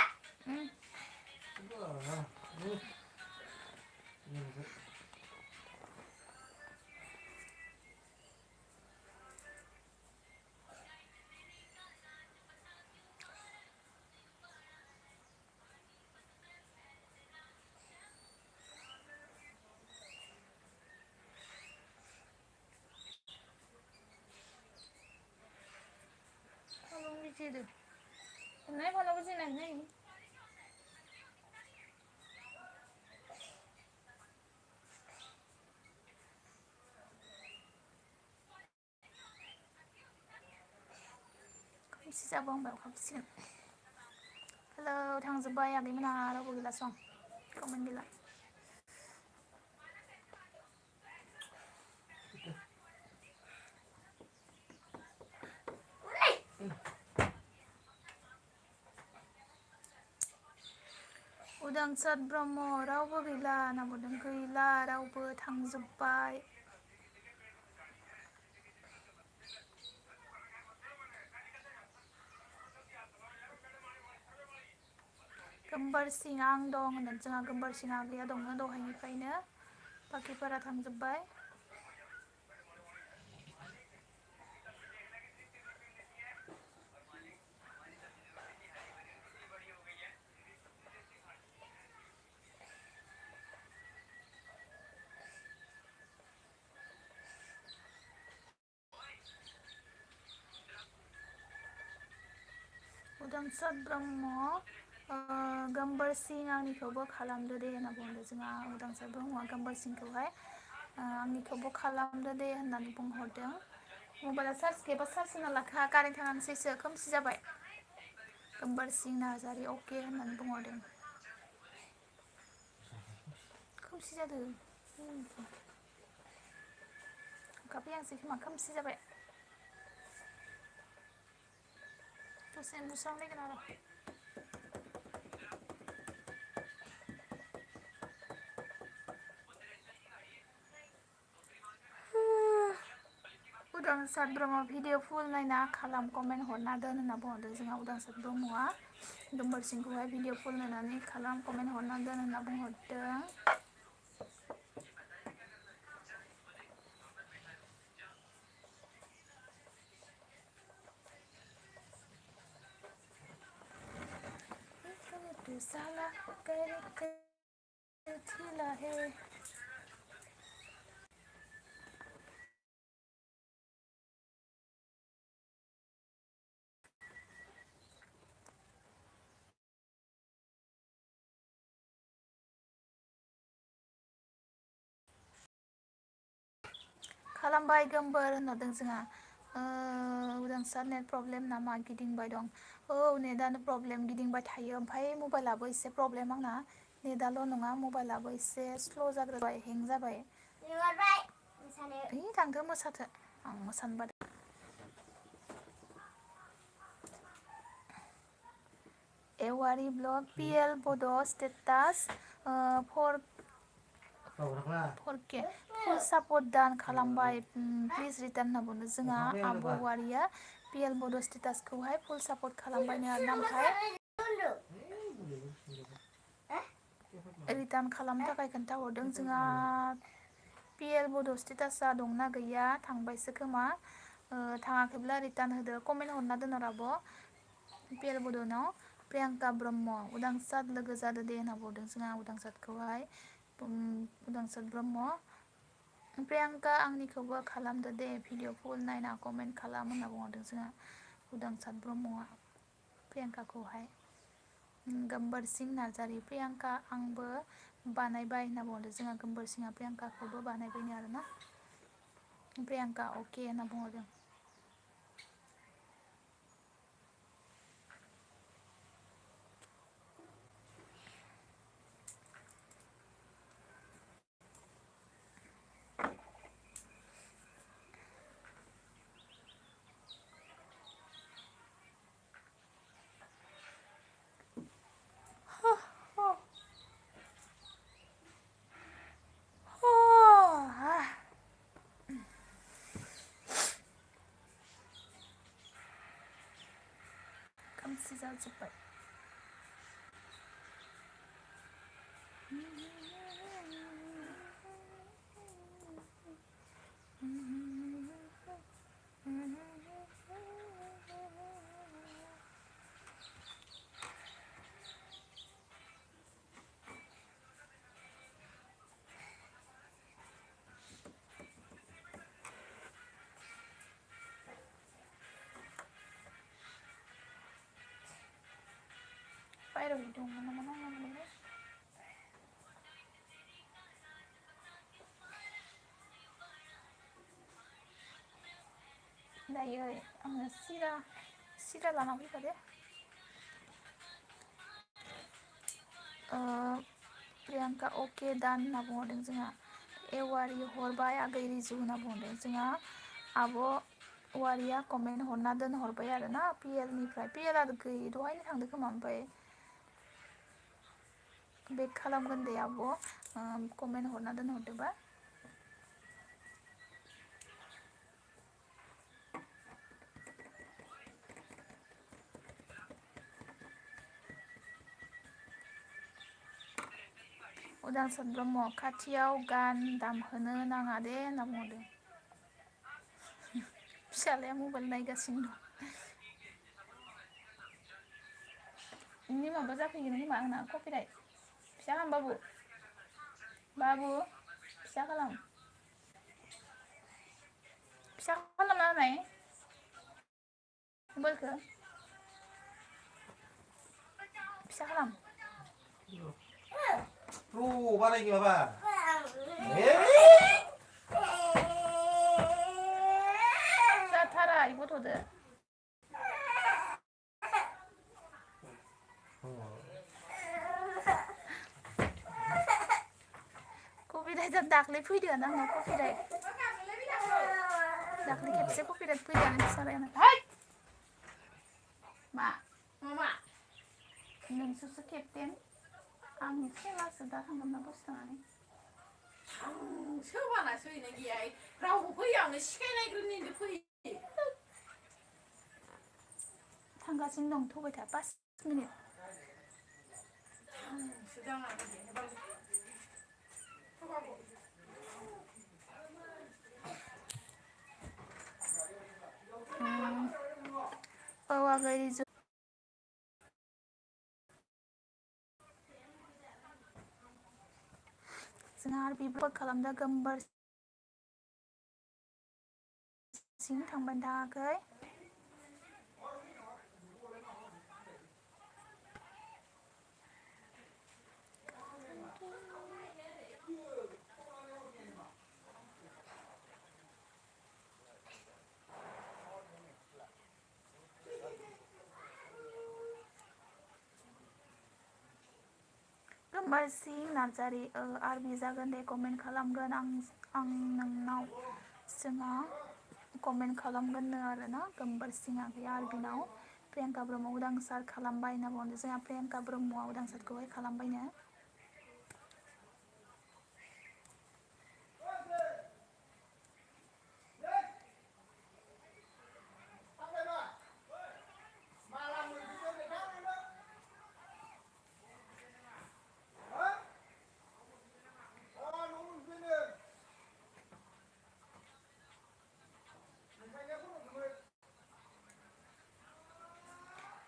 Kalau ngici tuh, sebenarnya kalau ngici nanya ini, kamu sih sabang bel kamu sih. Halo, thang Zubai ya gimana? Rabu gila song, komen gila. Udangsat Bromo, रावबो गैला ना बुंदों गैला रावबो थांजोब्बाय। गोमबोरसिं आं दं होनदों जोंहा गोमबोरसिं आगैया दङ दहायनिफ्रायनो बाखिफोरा थांजोब्बाय। उदांसार ब्रह्म गोमबोरसिं आंनिखौबो खालामदो दे होनना बुंदों जोंहा उदांसार ब्रह्मआ गोमबोरसिंखौहाय आंनिखौबो खालामदो दे होननानै बुंहरदों। मबाइला चार्ज गैयाबा चार्ज होना लाखा कारेन्ट थांसैसो खोमसि जाबाय। गोमबोरसिं नार्जारि अके होननानै बुंहरदों। खोमसि जादों ओंखारफैयासै खोमा खोमसि जाबाय। दसे बुस्रांलायगोन आरो उदांसार ब्रह्म भिडिअ फुल नायना खालाम कमेन्ट हरना दोन होनना बुंहरदों जोंहा उदांसार ब्रह्मआ गोमबोरसिंखौहाय भिडिअ फुल नायनानै खालाम कमेन्ट हरना दोन होनना बुंहरदों। साला थिला है खालामबाय गोमबोर होनहरदों जोंहा उदांस्रा नेट प्रब्लेम नामा गिदिंबाय दं औ नेटानो प्रब्लेम गिदिंबाय थायो ओमफ्राय मबाइलाबो एसे प्रब्लेम आंना नेटाल' नङा मबाइलाबो एसे स्ल' जाग्रोबाय हें जाबाय ओइ थांदो मोसाथो आं मोसानो बादों एवारि ब्लग पिएल बड' स्टेटास फरके फुल सापर्ट दान खालामबाय प्लिज रिटार्न होनना बुंदों जोंहा आब' वारिया पिएल बड' स्टेटासखौहाय फुल सापर्ट खालामबायनो आरोना ओमफ्राय रिटार्न खालामनो थाखाय खोन्थाहरदों जोंहा पिएल बड' स्टेटासआ दंना गैया थांबायसो खोमा थाङाखैब्ला रिटार्न होदो कमेन्ट हरना दोनहर आब' पिएल बड'नाव प्रियांका ब्रह्म उदांसार लोगो जादो दे होनना बुंदों जोंहा उदांसारखौहाय उदांसार ब्रह्म प्रियांका आंनिखौबो खालामदो दे भिडिअ फुल नायना कमेन्ट खालाम होनना बुंहरदों जोंहा उदांसार ब्रह्मआ प्रियांकाखौहाय गोमबोर सिं नार्जारि प्रियांका आंबो बानायबाय होनना बुंहरदों जोंहा गोमबोर सिंहा प्रियांकाखौबो बानायबायनो आरोना प्रियांका अके होनना बुंहरदों खोमसि जाजोब्बाय बायहेरायाव दङ नामा नांलामोनलै दायो आङो सिरा लाना फैफा दे प्रियांका अके दान होनना बुंहरदों जोंहा एवारि हरबाय आगै रिजु होनना बुंहरदों जोंहा आब' वारिया कमेन्ट हरना दोनहरबाय आरो ना पिएलनिफ्राय पिएल आरो दहायनो थांदों खोमा ओमफ्राय बेक खालामगोन दे आब' कमेन्ट हरना दोनहरदोबा उदांस्रा ब्रह्म खाथियाव गान दामहोनो नाङा दे होनना बुंहरदों फिसालाया मबाइल नायगासिनो दं नोंनि माबा जाफैगोन खोमा आंना कपिराइट फिसा खालाम बाबु फिसा खालाम खालामना होनाय मबाइलखौ फिसा खालाम बानायनि माबा जाथारा इ गथ'दो कपिराइटआ दाख्लै फैदों आंनाव कपिराइट दाख्लै खेबसे कपिराइट फैदों फिसालायानो मा नोंसोरसो केप्टेन आं खेलासो दा थांगोन ना दसे थांनानै सोबानासो हैनाय गैया रावबो फैयावनो सिखायनायग्रोनिसो फैयो थांगासिनो दं थबाय था 5 मिनिट औ आगै रिजु जोंहा आरो बिब्लग खालामदों गोमबोर सिं थांबाय थाङाखै बारसिं नार्जारि आरबि जागोन दे कमेन्ट खालामगोन आं नोंनाव जोंहा कमेन्ट खालामगोननो आरोना गोमबोरसिङा गैया आरबिनाव प्रियंका ब्रह्म उदांसार खालामबाय होनना बुंदों जोंहा प्रियंका ब्रह्मआ उदांसारखौहाय खालामबायनो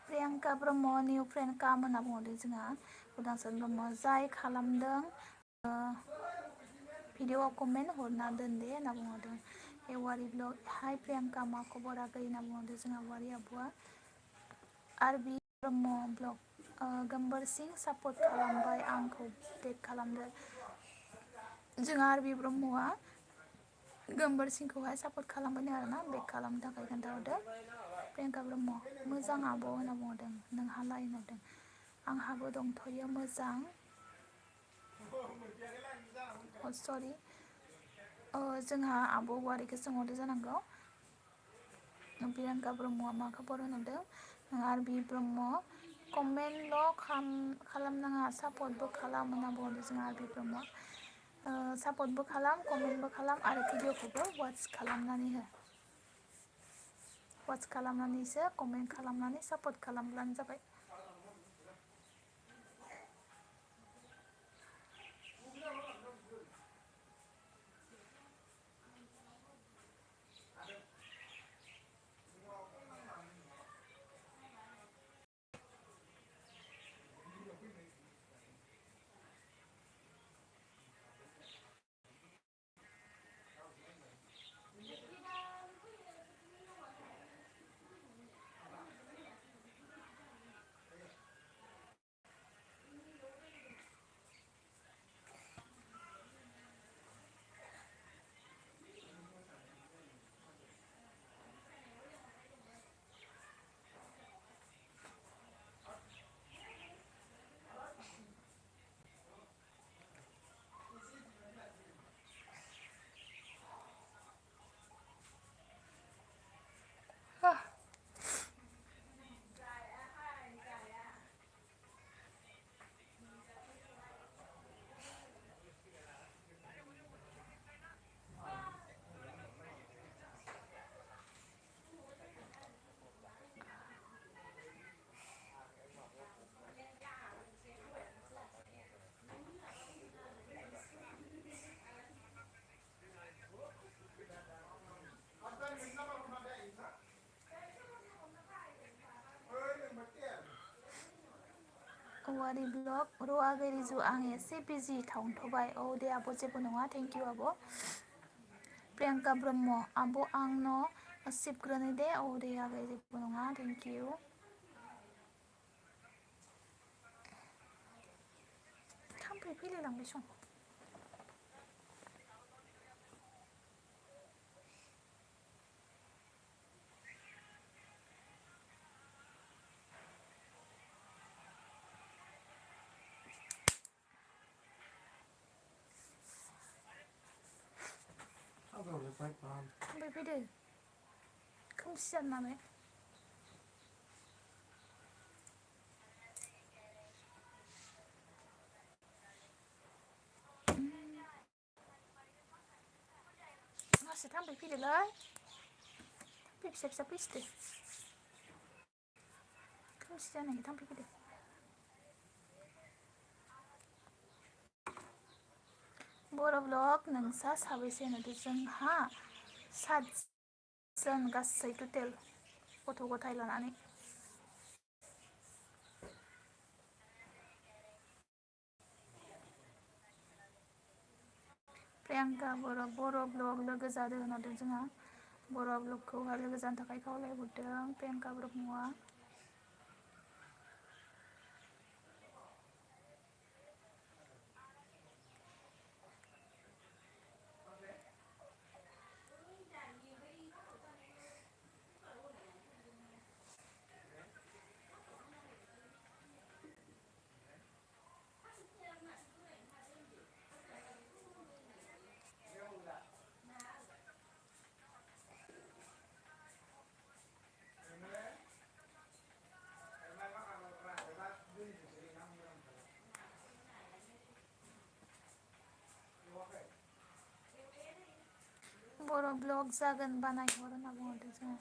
प्रियंका ब्रह्म निउ फ्रेन्ड काम होनना बुंहरदों जोंहा उदांसार ब्रह्म जाय खालामदों भिडिअ कमेन्ट हरना दोन दे होनना बुंहरदों एवारि ब्लग हाय प्रियंका मा खबर आगै होनना बुंहरदों जोंहा वारि आब'आ आरबि ब्रह्म ब्लग गोमबोरसिं सापर्ट खालामबाय आंखौ टेग खालामदो जोंहा आरबि ब्रह्मआ गोमबोरसिंखौहाय सापर्ट खालामबायनो आरोना बेक खालामनो थाखाय खोन्थाहरदो प्रियंका ब्रह्म मोजां आब' होनना बुंहरदों नोंहालाय होनहरदों आंहाबो दंथ'यो मोजां सरि जोंहा आब' वारिखौ सोंहरदो जानांगौ प्रियंका ब्रह्मआ मा खबर होनहरदों आरबि ब्रह्म कमेन्टल' खालामनाङा सापर्टबो खालाम होनना बुंहरदों जोंहा आरबि ब्रह्म सापर्टबो खालाम कमेन्टबो खालाम आरो भिडिअखौबो वाच खालामनानै हो वाच खालामनानैसो कमेन्ट खालामनानै सापर्ट खालामब्लानो जाबाय वारि ब्लग र'आगै रिजु आं एसे बिजि थांथ'बाय औ दे आब' जेबो नङा थेंक इउ आब' प्रियंका ब्रह्म आब' आंनो सिबग्रोनो दे औ दे आगै जेबो नङा थेंक इउ थाम्फै फैलायलांबाय सं थाम्फै फैदो खोमसि जानो नालाय मासे थाम्फै फैदोलै थाम्फै फिसा फिसा फैसोदो खोमसि जानायनि थाम्फै फैदो बर' ब्लग नोंसा साबैसे होनोदो जोंहा 7 जोन गासै टटेल गथ' गथाय लानानै प्रियंका बर' ब्लग लोगो जादों होनहरदों जोंहा बर' ब्लगखौहाय लोगो जानो थाखाय खावलायहरदों प्रियंका ब्रह्मआ ब्लग जागोन बानायहर होनना बुंहरदों जोङो।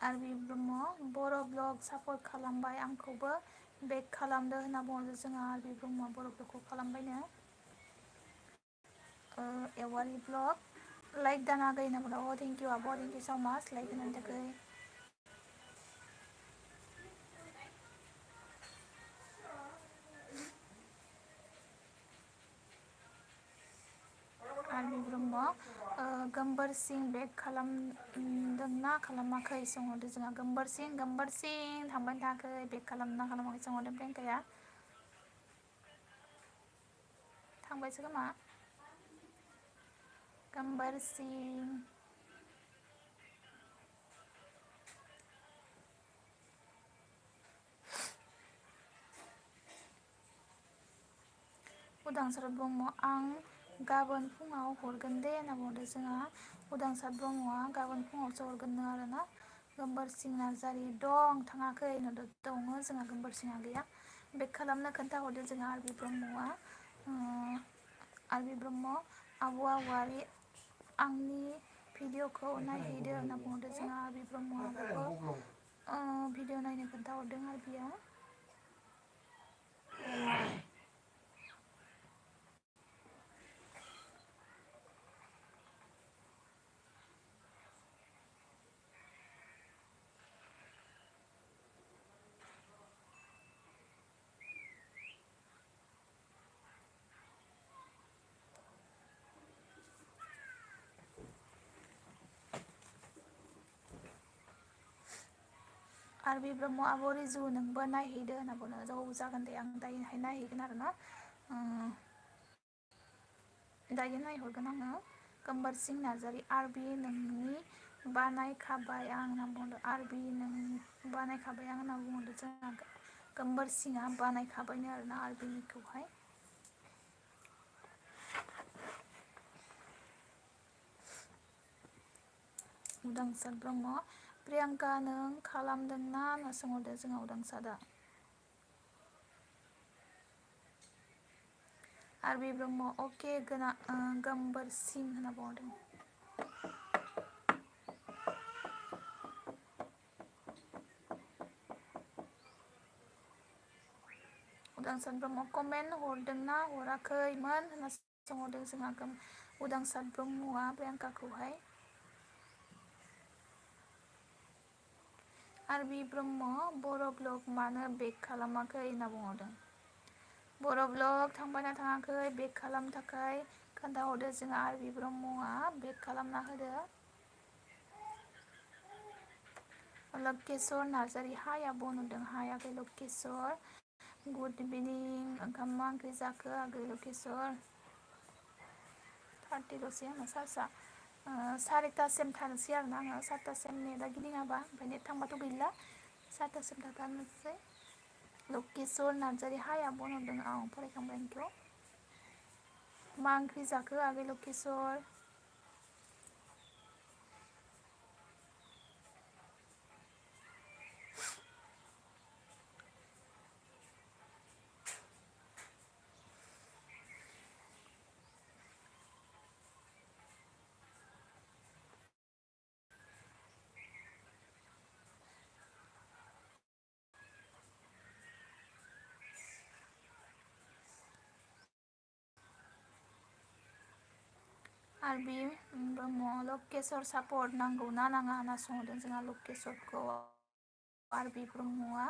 आरबि ब्रह्म बर' ब्लग सापर्ट खालामबाय आंखौबो बेक खालामदो होनना बुंहरदों जोंहा आरबि ब्रह्म बर' ब्लगखौ खालामबायनो। एवारि ब्लग लाइक दाना गई ना बोला थैंक यू आब' thank you so much like होनायनि थाखाय। आरबि ब्रह्म गोम्बोर सिं बेक खालामदोंना खालामाखै सोंहरदों जोंहा। गोम्बोर सिं थांबाय थायाखै बेक खालामदोंना खालामाखै सोंहरदों प्रियंकाया। थांबायसो खोमा गोम्बोर सिं। उदांस्वर ब्रह्म आं गाबोन फुङाव हरगोन दे होनना बुंहरदों जोंहा। उदांस्वर ब्रह्मआ गाबोन फुङावसो हरगोननो आरोना। गोम्बोर सिं नार्जारि दं थाङाखै होनहरदों। दङ जोंहा गोम्बोर सिङा गैया। बेक खालामनो खोन्थाहरदों जोंहा आरबि ब्रह्मआ। आरबि ब्रह्म आब' वारि आंनि भिडिअखौ नायहैदो होनना बुंहरदों जोंहा आरबि ब्रह्मआबो भिडिअ नायनो खोन्थाहरदों आरबिया। आरबि ब्रह्म आब' रिजु नोंबो नायहैदो होनना बुंदों। औ जागोन दे आं दायोहाय नायहैगोन आरोना। दायो नायहरगोन आङो। गोम्बोर सिं नार्जारि आरबि नोंनि बानायखाबाय आं होनना बुंहरदों। आरबि नों बानायखाबाय आं होनना बुंहरदों जोंहा। गोम्बोर सिंआ बानायखाबायनो आरोना आरबिनिखौहाय। उदांस्वर ब्रह्म प्रियंका नों खालामदोंना होनना सोंहरदों जोंहा उदांस्वरआ। आरबि ब्रह्म अके गोम्बोर सिं होनना बुंहरदों। उदांस्वर ब्रह्म कमेन्ट हरदोंना हराखैमोन होनना सोंहरदों जोंहा उदांस्वर ब्रह्मआ प्रियंकाखौहाय। आरबि ब्रह्म बर' ब्लग मानो बेक खालामाखै होनना बुंहरदों। बर' ब्लग थांबायना थाङाखै बेक खालामनो थाखाय खोन्थाहरदो जोंहा आरबि ब्रह्मआ बेक खालामना होदो। लकेस्वर नार्जारि हाय आब' होनहरदों। हाय आगै लकेस्वर गुड इभिनिं। ओंखाम मा ओंख्रि जाखो आगै लकेस्वर? 30ल'सै आंना चार्जआ। सारिथासिम थानोसै आरोना आङो। 7थासिम नेटआ गिदिङाबा ओमफ्राय नेट थांबाथ' गैला। 7थासिम थाथारनोसै। लकेस्वर नार्जारि हाय आब' होनहरदों। आं फरायखांबाय नोंखौ। मा ओंख्रि जाखो आगै लकेस्वर? आरबि ब्रह्म लकेस्वर सापर्ट नांगौना नाङा होनना सोंहरदों जोंहा लकेस्वरखौ। आरबि ब्रह्मआ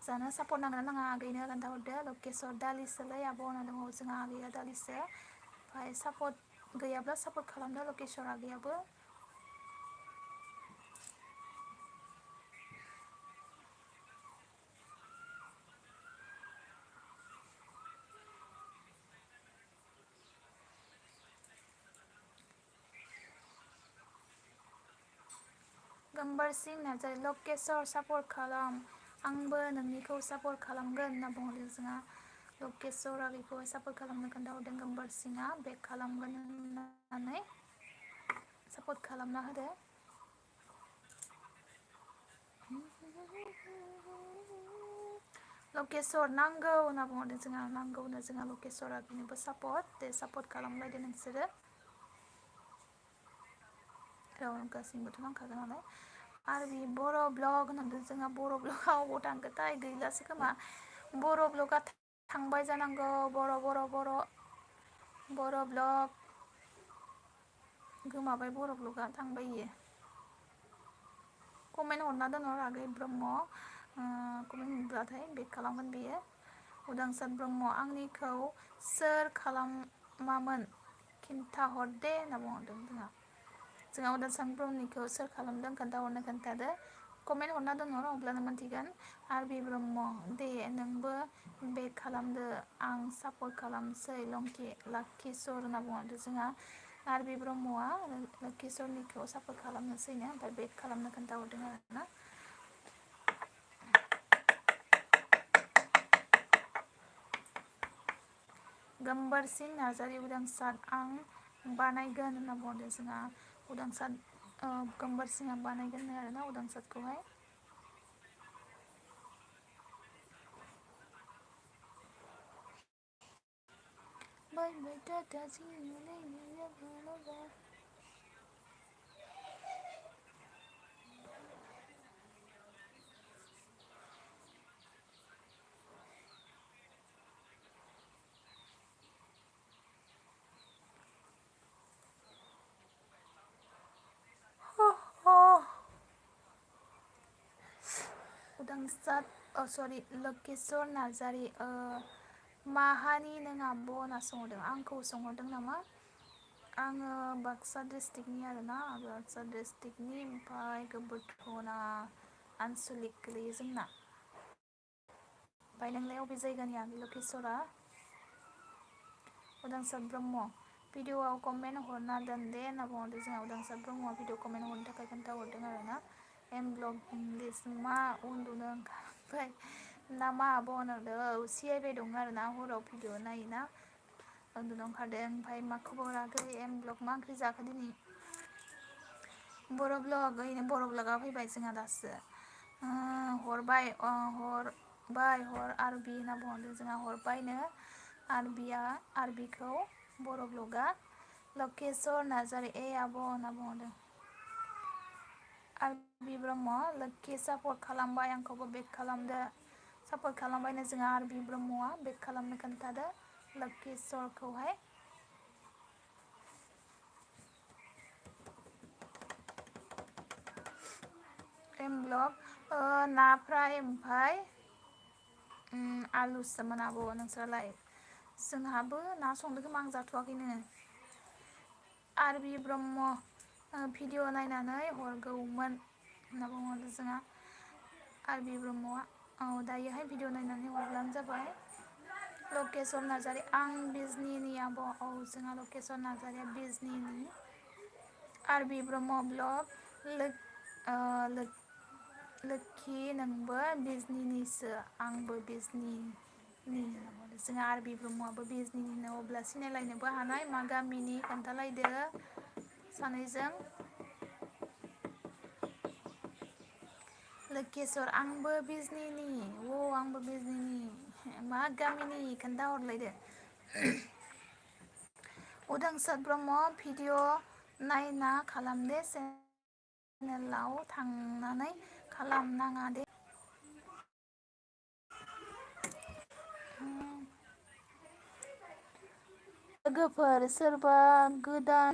जानो सापर्ट नांगोना नाङा आगैनो खोन्थाहरदो। लकेस्वर दालिसोलै आब' होनना दङ जोंहा आगैया दालिसो। ओमफ्राय सापर्ट गैयाब्ला सापर्ट खालामदो लकेस्वर आगैयाबो। गोम्बोर सिं नार्जारि लकेस्वर सापर्ट खालाम आंबो नोंनिखौ सापर्ट खालामगोन होनना बुंहरदों जोंहा। लकेस्वर आगैखौहाय सापर्ट खालामनो खोन्थाहरदों गोम्बोर सिंआ बेक खालामगोन होननानै। सापर्ट खालामना होदो। लकेसर नांगौ होनना बुंहरदों जोंहा नांगौनो जोंहा लकेसरा बेनोबो सापर्ट दे सापर्ट खालामलायदो नोंसोरो। गासिनोबोथ' नांखागोन नालाय आरो बे बर' ब्लग होनदों जोंहा बर' ब्लगाव अबाव थांखोथाय गैलासो खोमा बर' ब्लगा थांबाय जानांगौ बर' ब्लग गोमाबाय बर' ब्लगा थांबाय इयो। कमेन्ट हरना दोनहर आगै ब्रह्म कमेन्ट नुब्लाथाय बेक खालामगोन बेयो। उदांसार ब्रह्म आंनिखौ सोर खालामामोन खिन्थाहर दे होनना बुंहरदों जोंहा उदांसार ब्रह्मनिखौ सोर खालामदों खोन्थादो कमेन्ट हरना दोनहर अब्लानो मोनथिगोन। आर बि ब्रह्म दे नोंबो बेक खालामदो आं सापर्ट खालामसै लाखिसर होनना बुंहरदों जोंहा आर बि ब्रह्मआ लाखिसरनिखौ सापर्ट खालामनोसैनो ओमफ्राय बेक खालामनो खोन्थाहरदों आरोना। गोमबोरसिं नार्जारि उदांसार आं बानायगोन होनना बुंहरदों जोंहा उदांसार गोमबोरसिंआ बानायगोन आरोना उदांसारखौहाय। उदांसार लकेसर नार्जारि माहानि नों आब' होनना सोंहरदों आंखौ सोंहरदों नामा? आङो बाक्सा डिस्ट्रिक्टनि आरोना बाक्सा डिस्ट्रिक्टनि ओमफ्राय गोबोरथना आनसलिक गोलैयो जोंना। ओमफ्राय नोंलाय अबे जायगानि आगै लकेसरा? उदांसार ब्रह्म भिडिअआव कमेन्ट हरना दोन दे होनना बुंहरदों जोंहा उदांसार ब्रह्मआ भिडिअ कमेन्ट हरनो थाखाय खोन्थाहरदों आरोना। एम ब्लग इंलिस मा उन्दुनो ओंखारबाय ना मा आब' होनहरदों औ सिआइबाय दं आरोना हराव भिडिअ नायोना उन्दुनो ओंखारदों। ओमफ्राय मा खबर आगै एम ब्लग मा ओंख्रि जाखो दिनै? बर' ब्लग ओरैनो बर' ब्लगा फैबाय जोंहा दासो हरबाय आरबि होनना बुंहरदों जोंहा हरबायनो आरबिखौ बर' ब्लगा लकेसर नार्जारि ए आब' होनना बुंहरदों। आरबि ब्रह्म लोक्षि सापर्ट खालामबाय आंखौबो बेक खालामदो सापर्ट खालामबायनो जोंहा आरबि ब्रह्मआ बेक खालामनो खोन्थादो लकेसरखौहाय। एम ब्लग ना फ्राय ओमफ्राय आलुसोमोन आब' नोंस्रालाय? जोंहाबो ना संदों खोमा आं जाथ'वाखैनो। आरबि ब्रह्म भिडिअ नायनानै हरगौमोन होनना बुंहरदों जोंहा आरबि ब्रह्मआ दायोहाय भिडिअ नायनानै हरब्लानो जाबाय। लकेसर नार्जारि आं बिजनिनि आब' जोंहा लकेसर नार्जारिया बिजनिनि। आरबि ब्रह्म ब्लग लोक्षि नोंबो बिजनिनिसो आंबो बिजनिनि जोंहा आरबि ब्रह्मआबो बिजनिनिनो अब्ला सिनायलायनोबो हानाय मा गामिनि खोन्थालायदो सानैजों। लोकेसर आंबो बिजनिनि मा गामिनि खोन्थाहरलायदो। उदांसार ब्रह्म भिडिअ नायना खालामदे चेनेलाव थांनानै खालामनाङा दे। लोगोफोर सोरबा गोदान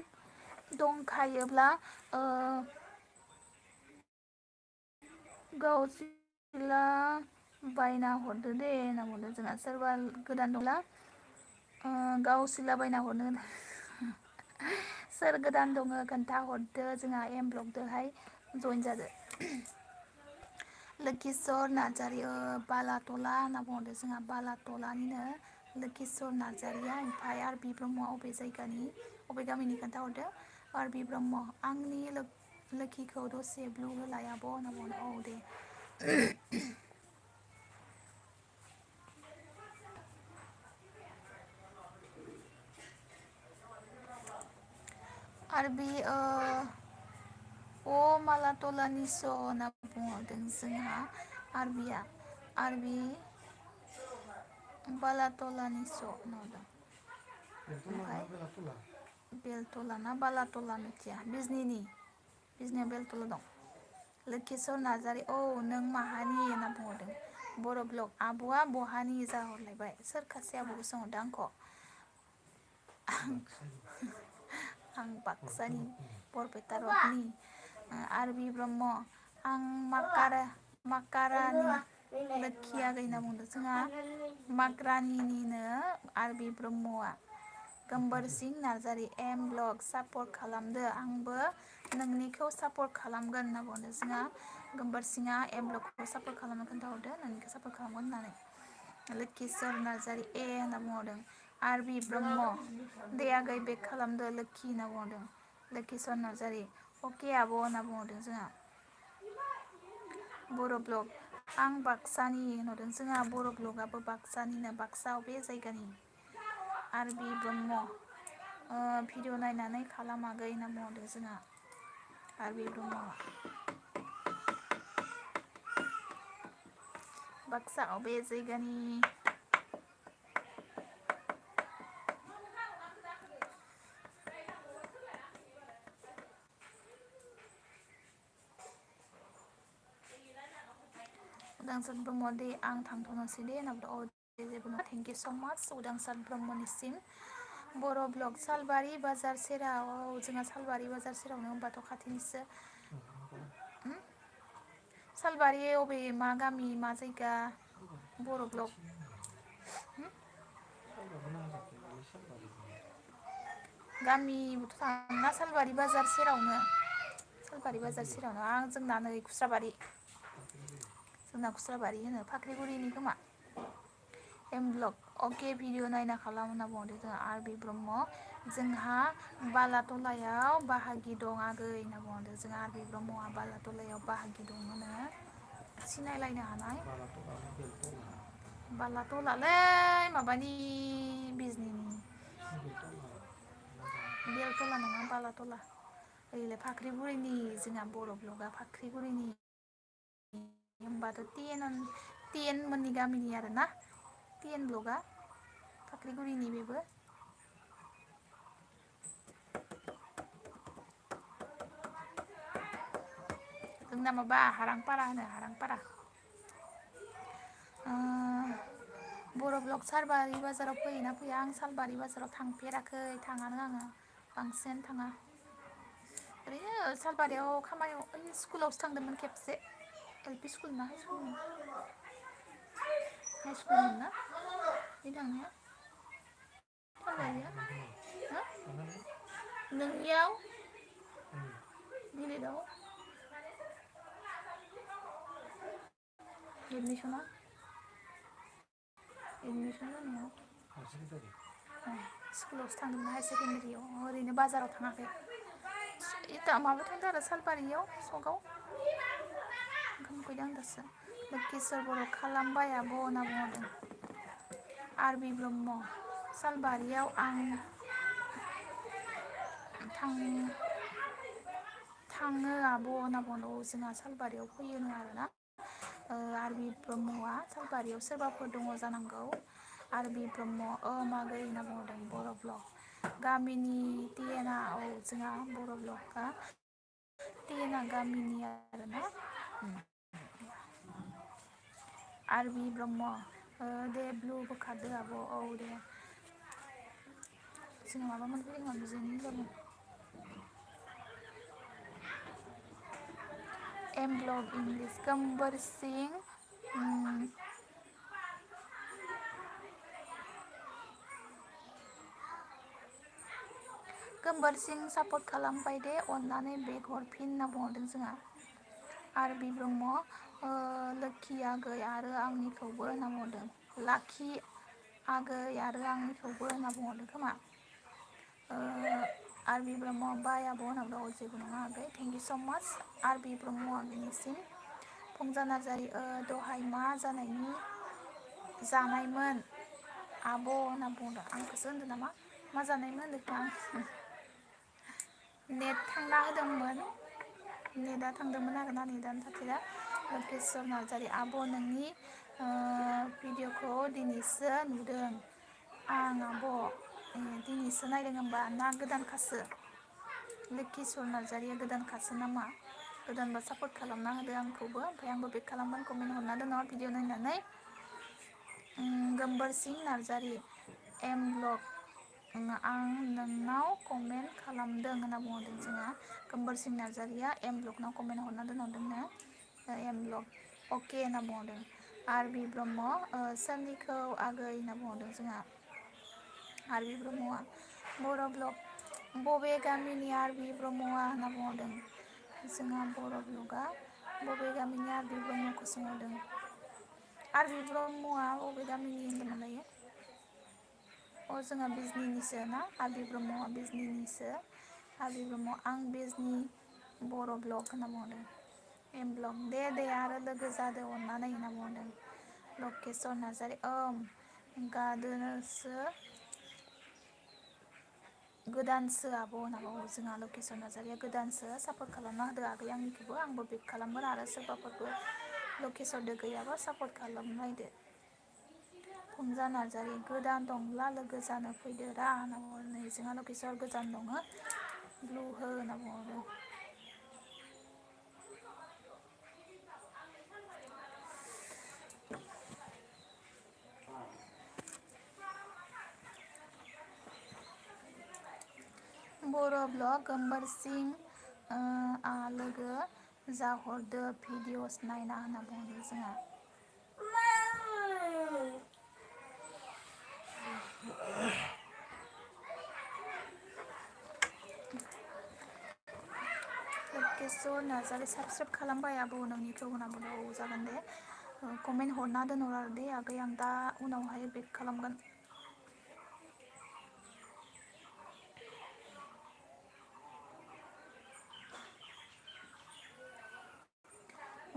दंखायोब्ला गावसिला बायना हरदो दे होनना बुंदों जोंहा सोरबा गोदान दंला गावसिला बायना हरनो सोर गोदान दङ खोन्थाहरदो जोंहा एम ब्लगदोहाय जइन जादो। लोक्षिसर नार्जारि बालातला होनना बुंहरदों जोंहा बालातलानिनो लोक्षिसर नार्जारिया। ओमफ्राय आरबि ब्रह्मआ अबे गामिनि खोन्थाहरदो आरबि ब्रह्म आंनि लोक्षिखौ दसे ब्लु होलाय आब' होनना बुंहरदों औ दे। आरबि मालातलानि स' होनना बुंहरदों जोंहा आरबि बालातलानि स' होनहरदों। ओमफ्राय बेलतला ना बालातला मिथिया बिजनियाव बेलतला दं। लोकेस्वर नार्जारि नों माहानि होनना बुंहरदों। बर' ब्लग आब'आ बहानि जाहरलायबाय सोर खासे आब'खौ सोंहरदों आंखौ। आं बाक्सानि बरपेटा रडनि। आरबि ब्रह्म आं माकारानि लोखि आगै होनना बुंदों जोंहा माक्रानिनिनो आरबि ब्रह्मआ। गोम्बोर सिं नार्जारि एम ब्लग सापर्ट खालामदो आंबो नोंनिखौ सापर्ट खालामगोन होनना बुंदों जोंहा गोम्बोर सिंआ एम ब्लगखौ सापर्ट खालामनो खोन्थाहरदो नोंनिखौ सापर्ट खालामगोन होननानै। लोकेस्वर नार्जारि होनना बुंहरदों। आरबि ब्रह्म दे आगै बेक खालामदो लोक्षि होनना बुंहरदों। लोकेस्वर नार्जारि अके आब' होनना बुंहरदों जोंहा। बर' ब्लग आं बाक्सानि होनहरदों जोंहा बर' ब्लगाबो बाक्सानिनो। बाक्सा बे जायगानि। आरबि ब्रह्म भिडिअ नायनानै खालाम आगै होनना बुंहरदों जोंहा आरबि ब्रह्मआ। बाक्सा बे जायगानि। उदांस्रि ब्रह्म दे आं थांथ'नोसै दे होनना बुंदों। जेबो नङा थेंक इउ स' माच उदांस्रि ब्रह्मनिसिम। बर' ब्लग सालबारि बाजार सेराव जोंहा सालबारि बाजार सेरावनो होनबाथ' खाथिनिसो। सालबारि अबे मा गामि मा जायगा बर' ब्लग गामिबोथ' थाङा सालबारि बाजार सेरावनो आं जोंना नै खुस्राबारि जोंना खुस्राबारि होनो फाख्रिगुरिनि खोमा। एम ब्लग अके भिडिअ नायना खालाम होनना बुंहरदों जोंहा आरबि ब्रह्म जोंहा बालातलायाव बाहागि दं आगै होनना बुंहरदों जोंहा आरबि ब्रह्मआ बालातलायाव बाहागि दं होनो सिनायलायनो हानाय। बालातलालै माबानि बिजनिनि बेलतला नङा बालातला ओरैलाय फाख्रिगुरिनि जोंहा बर' ब्लगआ फाख्रिगुरिनि। होमबाथ' टिएन मोननि गामिनि आरोना टिएन ब्लगआ फाख्रिगुरिनि बेबो। जोंना माबा हारांपारा होनो हारांपारा। बर' ब्लग सालबारि बाजाराव फैयोना फैया आं सालबारि बाजाराव थांफेराखै थाङानो आङो बांसिनानो थाङा। ओरैनो सालबारियाव खामानियाव स्कुलावसो थांदोंमोन खेबसे एल पि स्कुल ना हाइ स्कुलमोन ना बे थांनाया सालबारिया नोंनियाव दिलिटआव एडमिसन जानायाव स्कुलावसो थांदोंमोन हायार सेकेन्डारियाव ओरैनो बाजाराव थाङाखै। माबायाव थांदों आरो सालबारियाव सकआव ओंखाम उखैदों आं दासो। लोकेस्वर बर' खालामबाय आब' होनना बुंहरदों। आरबि ब्रह्म सालबारियाव आं थाङो आब' होनना बुंदों। जोंहा सालबारियाव फैयोनो आरोना आरबि ब्रह्मआ सालबारियाव सोरबाफोर दङ जानांगौ। आरबि ब्रह्म मागै होनना बुंहरदों बर' ब्लग गामिनि टिएनआ जोंहा बर' ब्लगआ टिएनआ गामिनि आरोना। आरबि ब्रह्म दे ब्लु बोखारदो आब' दे जोंहा माबा मोनफैदों बिजोंनो जागोन। एम ब्लग इंलिश गोम्बोर सिं गोम्बोर सिं सापर्ट खालामबाय दे अननानै बेग हरफिन होनना बुंहरदों जोंहा आरबि ब्रह्म लोक्षि आगै आरो आंनिखौबो होनना बुंहरदों। लाखि आगै आरो आंनिखौबो होनना बुंहरदों खोमा। आरबि ब्रह्म बाय आब' होनना बुंदों। जेबो नङा आगै थेंक इउ स' माच आरबि ब्रह्म आगैनिसिम। फंजा नार्जारि दहाय मा जानायमोन आब' होनना बुंदों आंखौसो होनदों नामा मा जानायमोन लोगो आं नेट थांना होदोंमोन नेटआ थांदोंमोन आरोना नेटआनो थाथेरा लकेस्वर नार्जारि आब' नोंनि भिडिअखौ दिनैसो नुदों आं आब' दिनैसो नायदों होमबा ना गोदानखासो लकेस्वर नार्जारिया गोदानखासो नामा गोदानबा सापर्ट खालामना होदो आंखौबो ओमफ्राय आंबो बेक खालामगोन कमेन्ट हरना दोन भिडिअ नायनानै गोमबोर सिं नार्जारि एम ब्लग आं नोंनाव कमेन्ट खालामदों होनना बुंहरदों जोंहा गोमबोर सिं नार्जारिया एम ब्लगनाव कमेन्ट हरना दोनहरदोंनो एम ब्लग अके होनना बुंहरदों आरबि ब्रह्म सोरनिखौ आगै होनना बुंहरदों जोंहा आरबि ब्रह्मआ बर' ब्लग बबे गामिनि आरबि ब्रह्मआ होनना बुंहरदों जोंहा बर' ब्लगआ बबे गामिनि आरबि ब्रह्मखौ सोंहरदों आरबि ब्रह्मआ बबे गामिनि होनदोंमोन लायो अ जोंहा बिजनिनिसो ना आरबि ब्रह्मआ बिजनिनिसो आरबि ब्रह्म आं बिजनि बर' ब्लग होनना बुंहरदों एम ब्लग दे आरो लोगो जादो अननानै होनना बुंहरदों लकेस्वर नार्जारि गोदानसो आब' होनना बुङो जोंहा लकेस्वर नार्जारिया गोदानसो सापर्ट खालामना होदो आगै आंनिखौबो आंबो बेक खालामगोन आरो सोरबाफोरबो लकेस्वरदो गैयाबा सापर्ट खालामलायदो फुंजा नार्जारि गोदान दंब्ला लोगो जानो फैदो रा होनना बुङो नै जोंहा लकेस्वर गोजान दङ ब्लु हो होनना बुंहरदों बर' ब्लग गोमबोर सिं लोगो जाहरदो भिडिअस नायना होनना बुंहरदों जोंहा लकेस्वर नार्जारि साबस्क्राइब खालामबाय आब' नोंनिखौ होनना बुंदों औ जागोन दे कमेन्ट हरना दोनहर आरो दे आगै आं दा उनावहाय बेक खालामगोन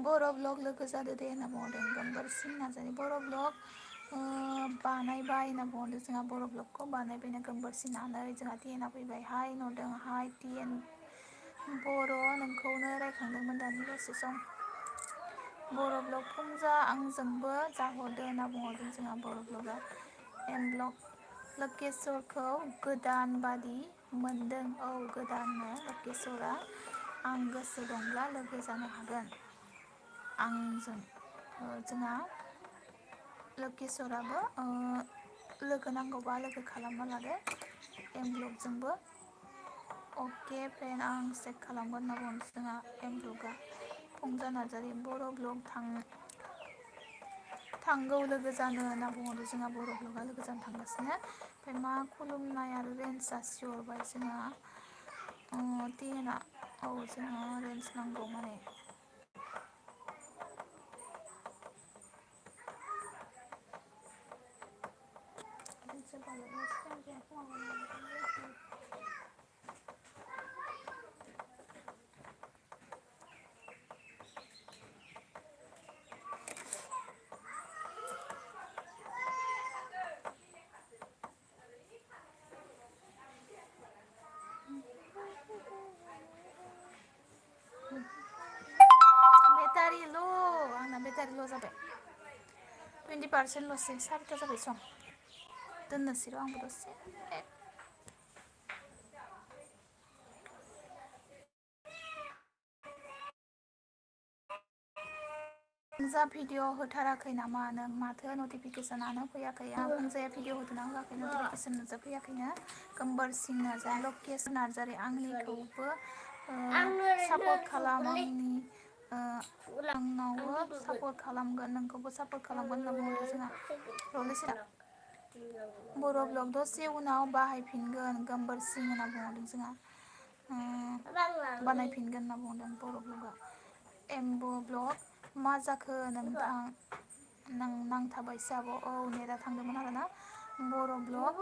बर' ब्लग लोगो जादो दे होनना बुंहरदों गोमबोर सिं नार्जारि बर' ब्लग बानायबाय होनना बुंहरदों जोंहा बर' ब्लगखौ बानायबायनो गोमबोर सिंनानै जोंहा टिएनआ फैबाय हाय नुदों हाय टिएन बर' नोंखौनो रायखांदोंमोन दानि दसे सम बर' ब्लग फुंजा आंजोंबो जाहरदो होनना बुंहरदों जोंहा बर' ब्लगआ एम ब्लग लकेस्वरखौ गोदान बादि मोनदों औ गोदाननो लकेस्वरा आं गोसो दंब्ला लोगो जानो हागोन आंजों जोंहा लकेस्वराबो लोगो नांगौबा लोगो खालामना लादो एम ब्लगजोंबो अके फ्रेन्ड आं चेक खालामगोन होनना बुंदों जोंहा एम ब्लगआ फुंजा नार्जारि बर' ब्लग थांगौ लोगो जानो होनना बुंहरदों जोंहा बर' ब्लगआ लोगो जानो थांगासिनो ओमफ्राय मा खुलुमनाय आरो रेन्ज जासिहरबाय जोंहा टिएनआ औ जोंहा रेन्ज नांगौ माने बेटारि ल' आंना बेटारि ल' जाबाय 20% सारिथा जाबाय सम दोननोसै र' आंबो दसे फुंजा भिडिअ होथाराखै नामा नों माथो नटिफिकेसनानो फैयाखै आं फुंजाया भिडिअ होदोंना होआखै नटिफिकेसन नुजाफैयाखैनो गोमबोर सिं नार्जारि लकेस्वर नार्जारि आंनिखौबो सापर्ट खालाम आंनावबो सापर्ट खालामगोन नोंखौबो सापर्ट खालामगोन होनना बुंहरदों जोंहा रलेसिरा बर' ब्लग दसे उनाव बाहायफिनगोन गोमबोर सिं होनना बुंहरदों जोंहा बानायफिनगोन होनना बुंदों बर' ब्लगआ एमबो ब्लग मा जाखो नोंथां नांथाबायसो आब' औ नेटआ थांदोंमोन आरोना बर' ब्लग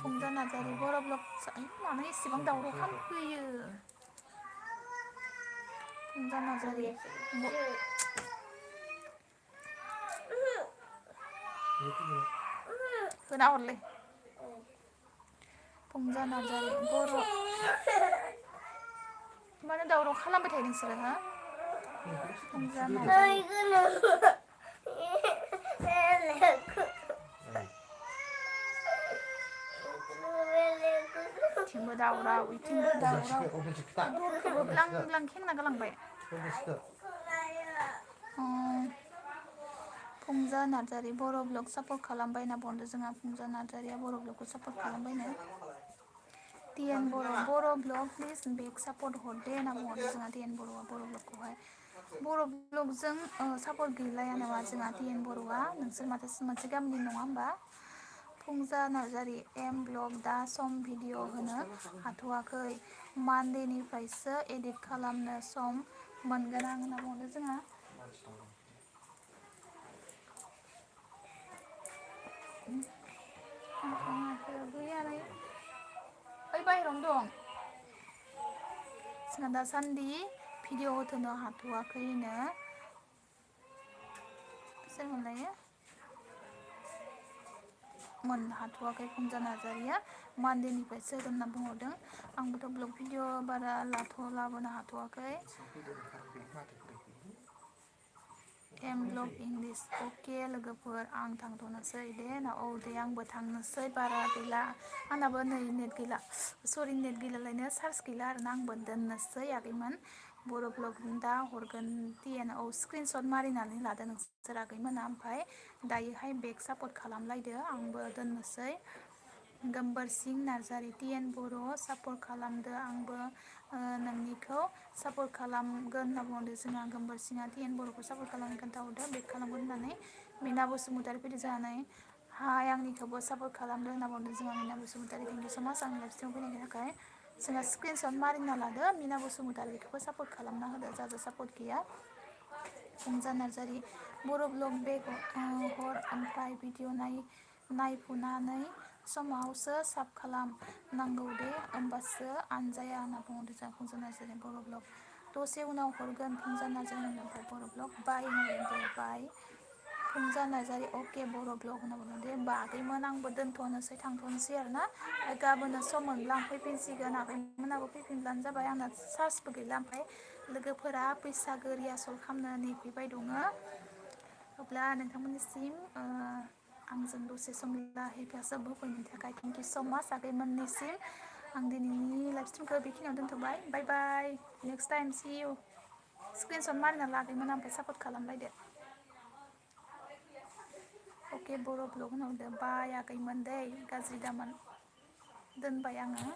फुंजा नार्जारि बर' ब्लग मानो इसेबां दावराव खालामफैयो फुंजा नार्जारि होना हरलै फुंजा नार्जारि बर' मानो दावराव खालामबाय थायो नोंसोरो हा फुंजा नार्जारि इथिंबो दावराव इथिंबो दावराव दरखौबो ब्लां ब्लां खेंना गालांबाय फुंजा नार्जारि बर' ब्लग सापर्ट खालामबाय होनना बुंदों जोंहा फुंजा नार्जारिया बर' ब्लगखौ सापर्ट खालामबायनो टिएन Boro' blog please back support हरदे होनना बुंहरदों जोंहा टिएन बर'आ बर' ब्लगखौहाय बर' ब्लगजों सापर्ट गैलाया नामा जोंहा टिएन बर'आ नोंसोर माथो मोनसे गामिनि नङा होमबा फुंजा नार्जारि एम ब्लग दा सम भिडिअ होनो हाथ'वाखै मानडेनिफ्रायसो एडिट खालामनो सम मोनगोन आं होनना बुंदों जोंहा गैयालाय ओइ बाहेरावनो दं जोंहा दासान्दि भिडिअ होथ'नो हाथ'वाखैनो सोरमोनलायो मोननो हाथ'वाखै फुंजा नार्जारिया मानडेनिफ्रायसो होगोन होनना बुंहरदों आंबोथ' ब्लग भिडिअ बारा लाबोनो हाथ'वाखै एम ब्लग इंलिश अके लोगोफोर आं थांथ'नोसै दे ना औ दे आंबो थांनोसै बारा गैला आंनाबो नै नेट गैला सरि नेट गैलालायनो चार्ज गैला आरोना आंबो दोननोसै आगैमोन बर' ब्लग दा हरगोन टिएन औ स्क्रिनशट मारिनानै लादो नोंसोर आगैमोना ओमफ्राय दायोहाय बेक सापर्ट खालामलायदो आंबो दोननोसै गोमबोरसिं नार्जारि टिएन बर' सापर्ट खालामदो आंबो नोंनिखौ सापर्ट खालामगोन होनना बुंदों जोंहा गोमबोरसिङा टिएन बर'खौ सापर्ट खालामनो खोन्थाहरदो बेक खालामगोन होननानै मिना बसुमतारी फैदो जानानै हाय आंनिखौबो सापर्ट खालामदो होनना बुंदों जोंहा मिना बसुमतारी थेंक इउ स माच आंनि लाइभ स्ट्रिमाव फैनायनि थाखाय जोंहा स्क्रिनशट मारिना लादो मिना बसुमतारीखौबो सापर्ट खालामना होदो जाजा सापर्ट गैया फुंजा नार्जारि बर' ब्लग बेक हर ओमफ्राय भिडिअ नायफुनानै समावसो साब खालाम नांगौ दे होमबासो आनजाया होनना बुंहरदों जोंहा फुंजा नार्जारि बर' ब्लग दसे उनाव हरगोन फुंजा नार्जारि ओमफ्राय बर' ब्लग बाय होनना दे बाय फुंजा नार्जारि अके बर' ब्लग होनना बुंदों दे होमबा आगैमोन आंबो दोनथ'नोसै थांथ'नोसै आरोना गाबोनो सम मोनब्ला आं फैफिनसिगोन आगैमोनाबो फैफिनब्लानो जाबाय आंना चार्जबो गैला ओमफ्राय लोगोफोरा फैसागो रियासल खालामनो नेफैबाय दङ अब्ला नोंथांमोननिसिम आंजों दसे सम हेफाजाब होफैनायनि थाखाय थेंक इउ स माच आगैमोननिसिम आं दिनैनि लाइभ स्ट्रिमखौ बेखिनियाव दोनथ'बाय बाय बाय नेक्स्ट टाइम सि इउ स्क्रिनशट मारिना लागैमोन ओमफ्राय सापर्ट खालामलायदो अके बर' ब्लग होनहरदो बाय आगैमोन दै गाज्रि दामोन दोनबाय आङो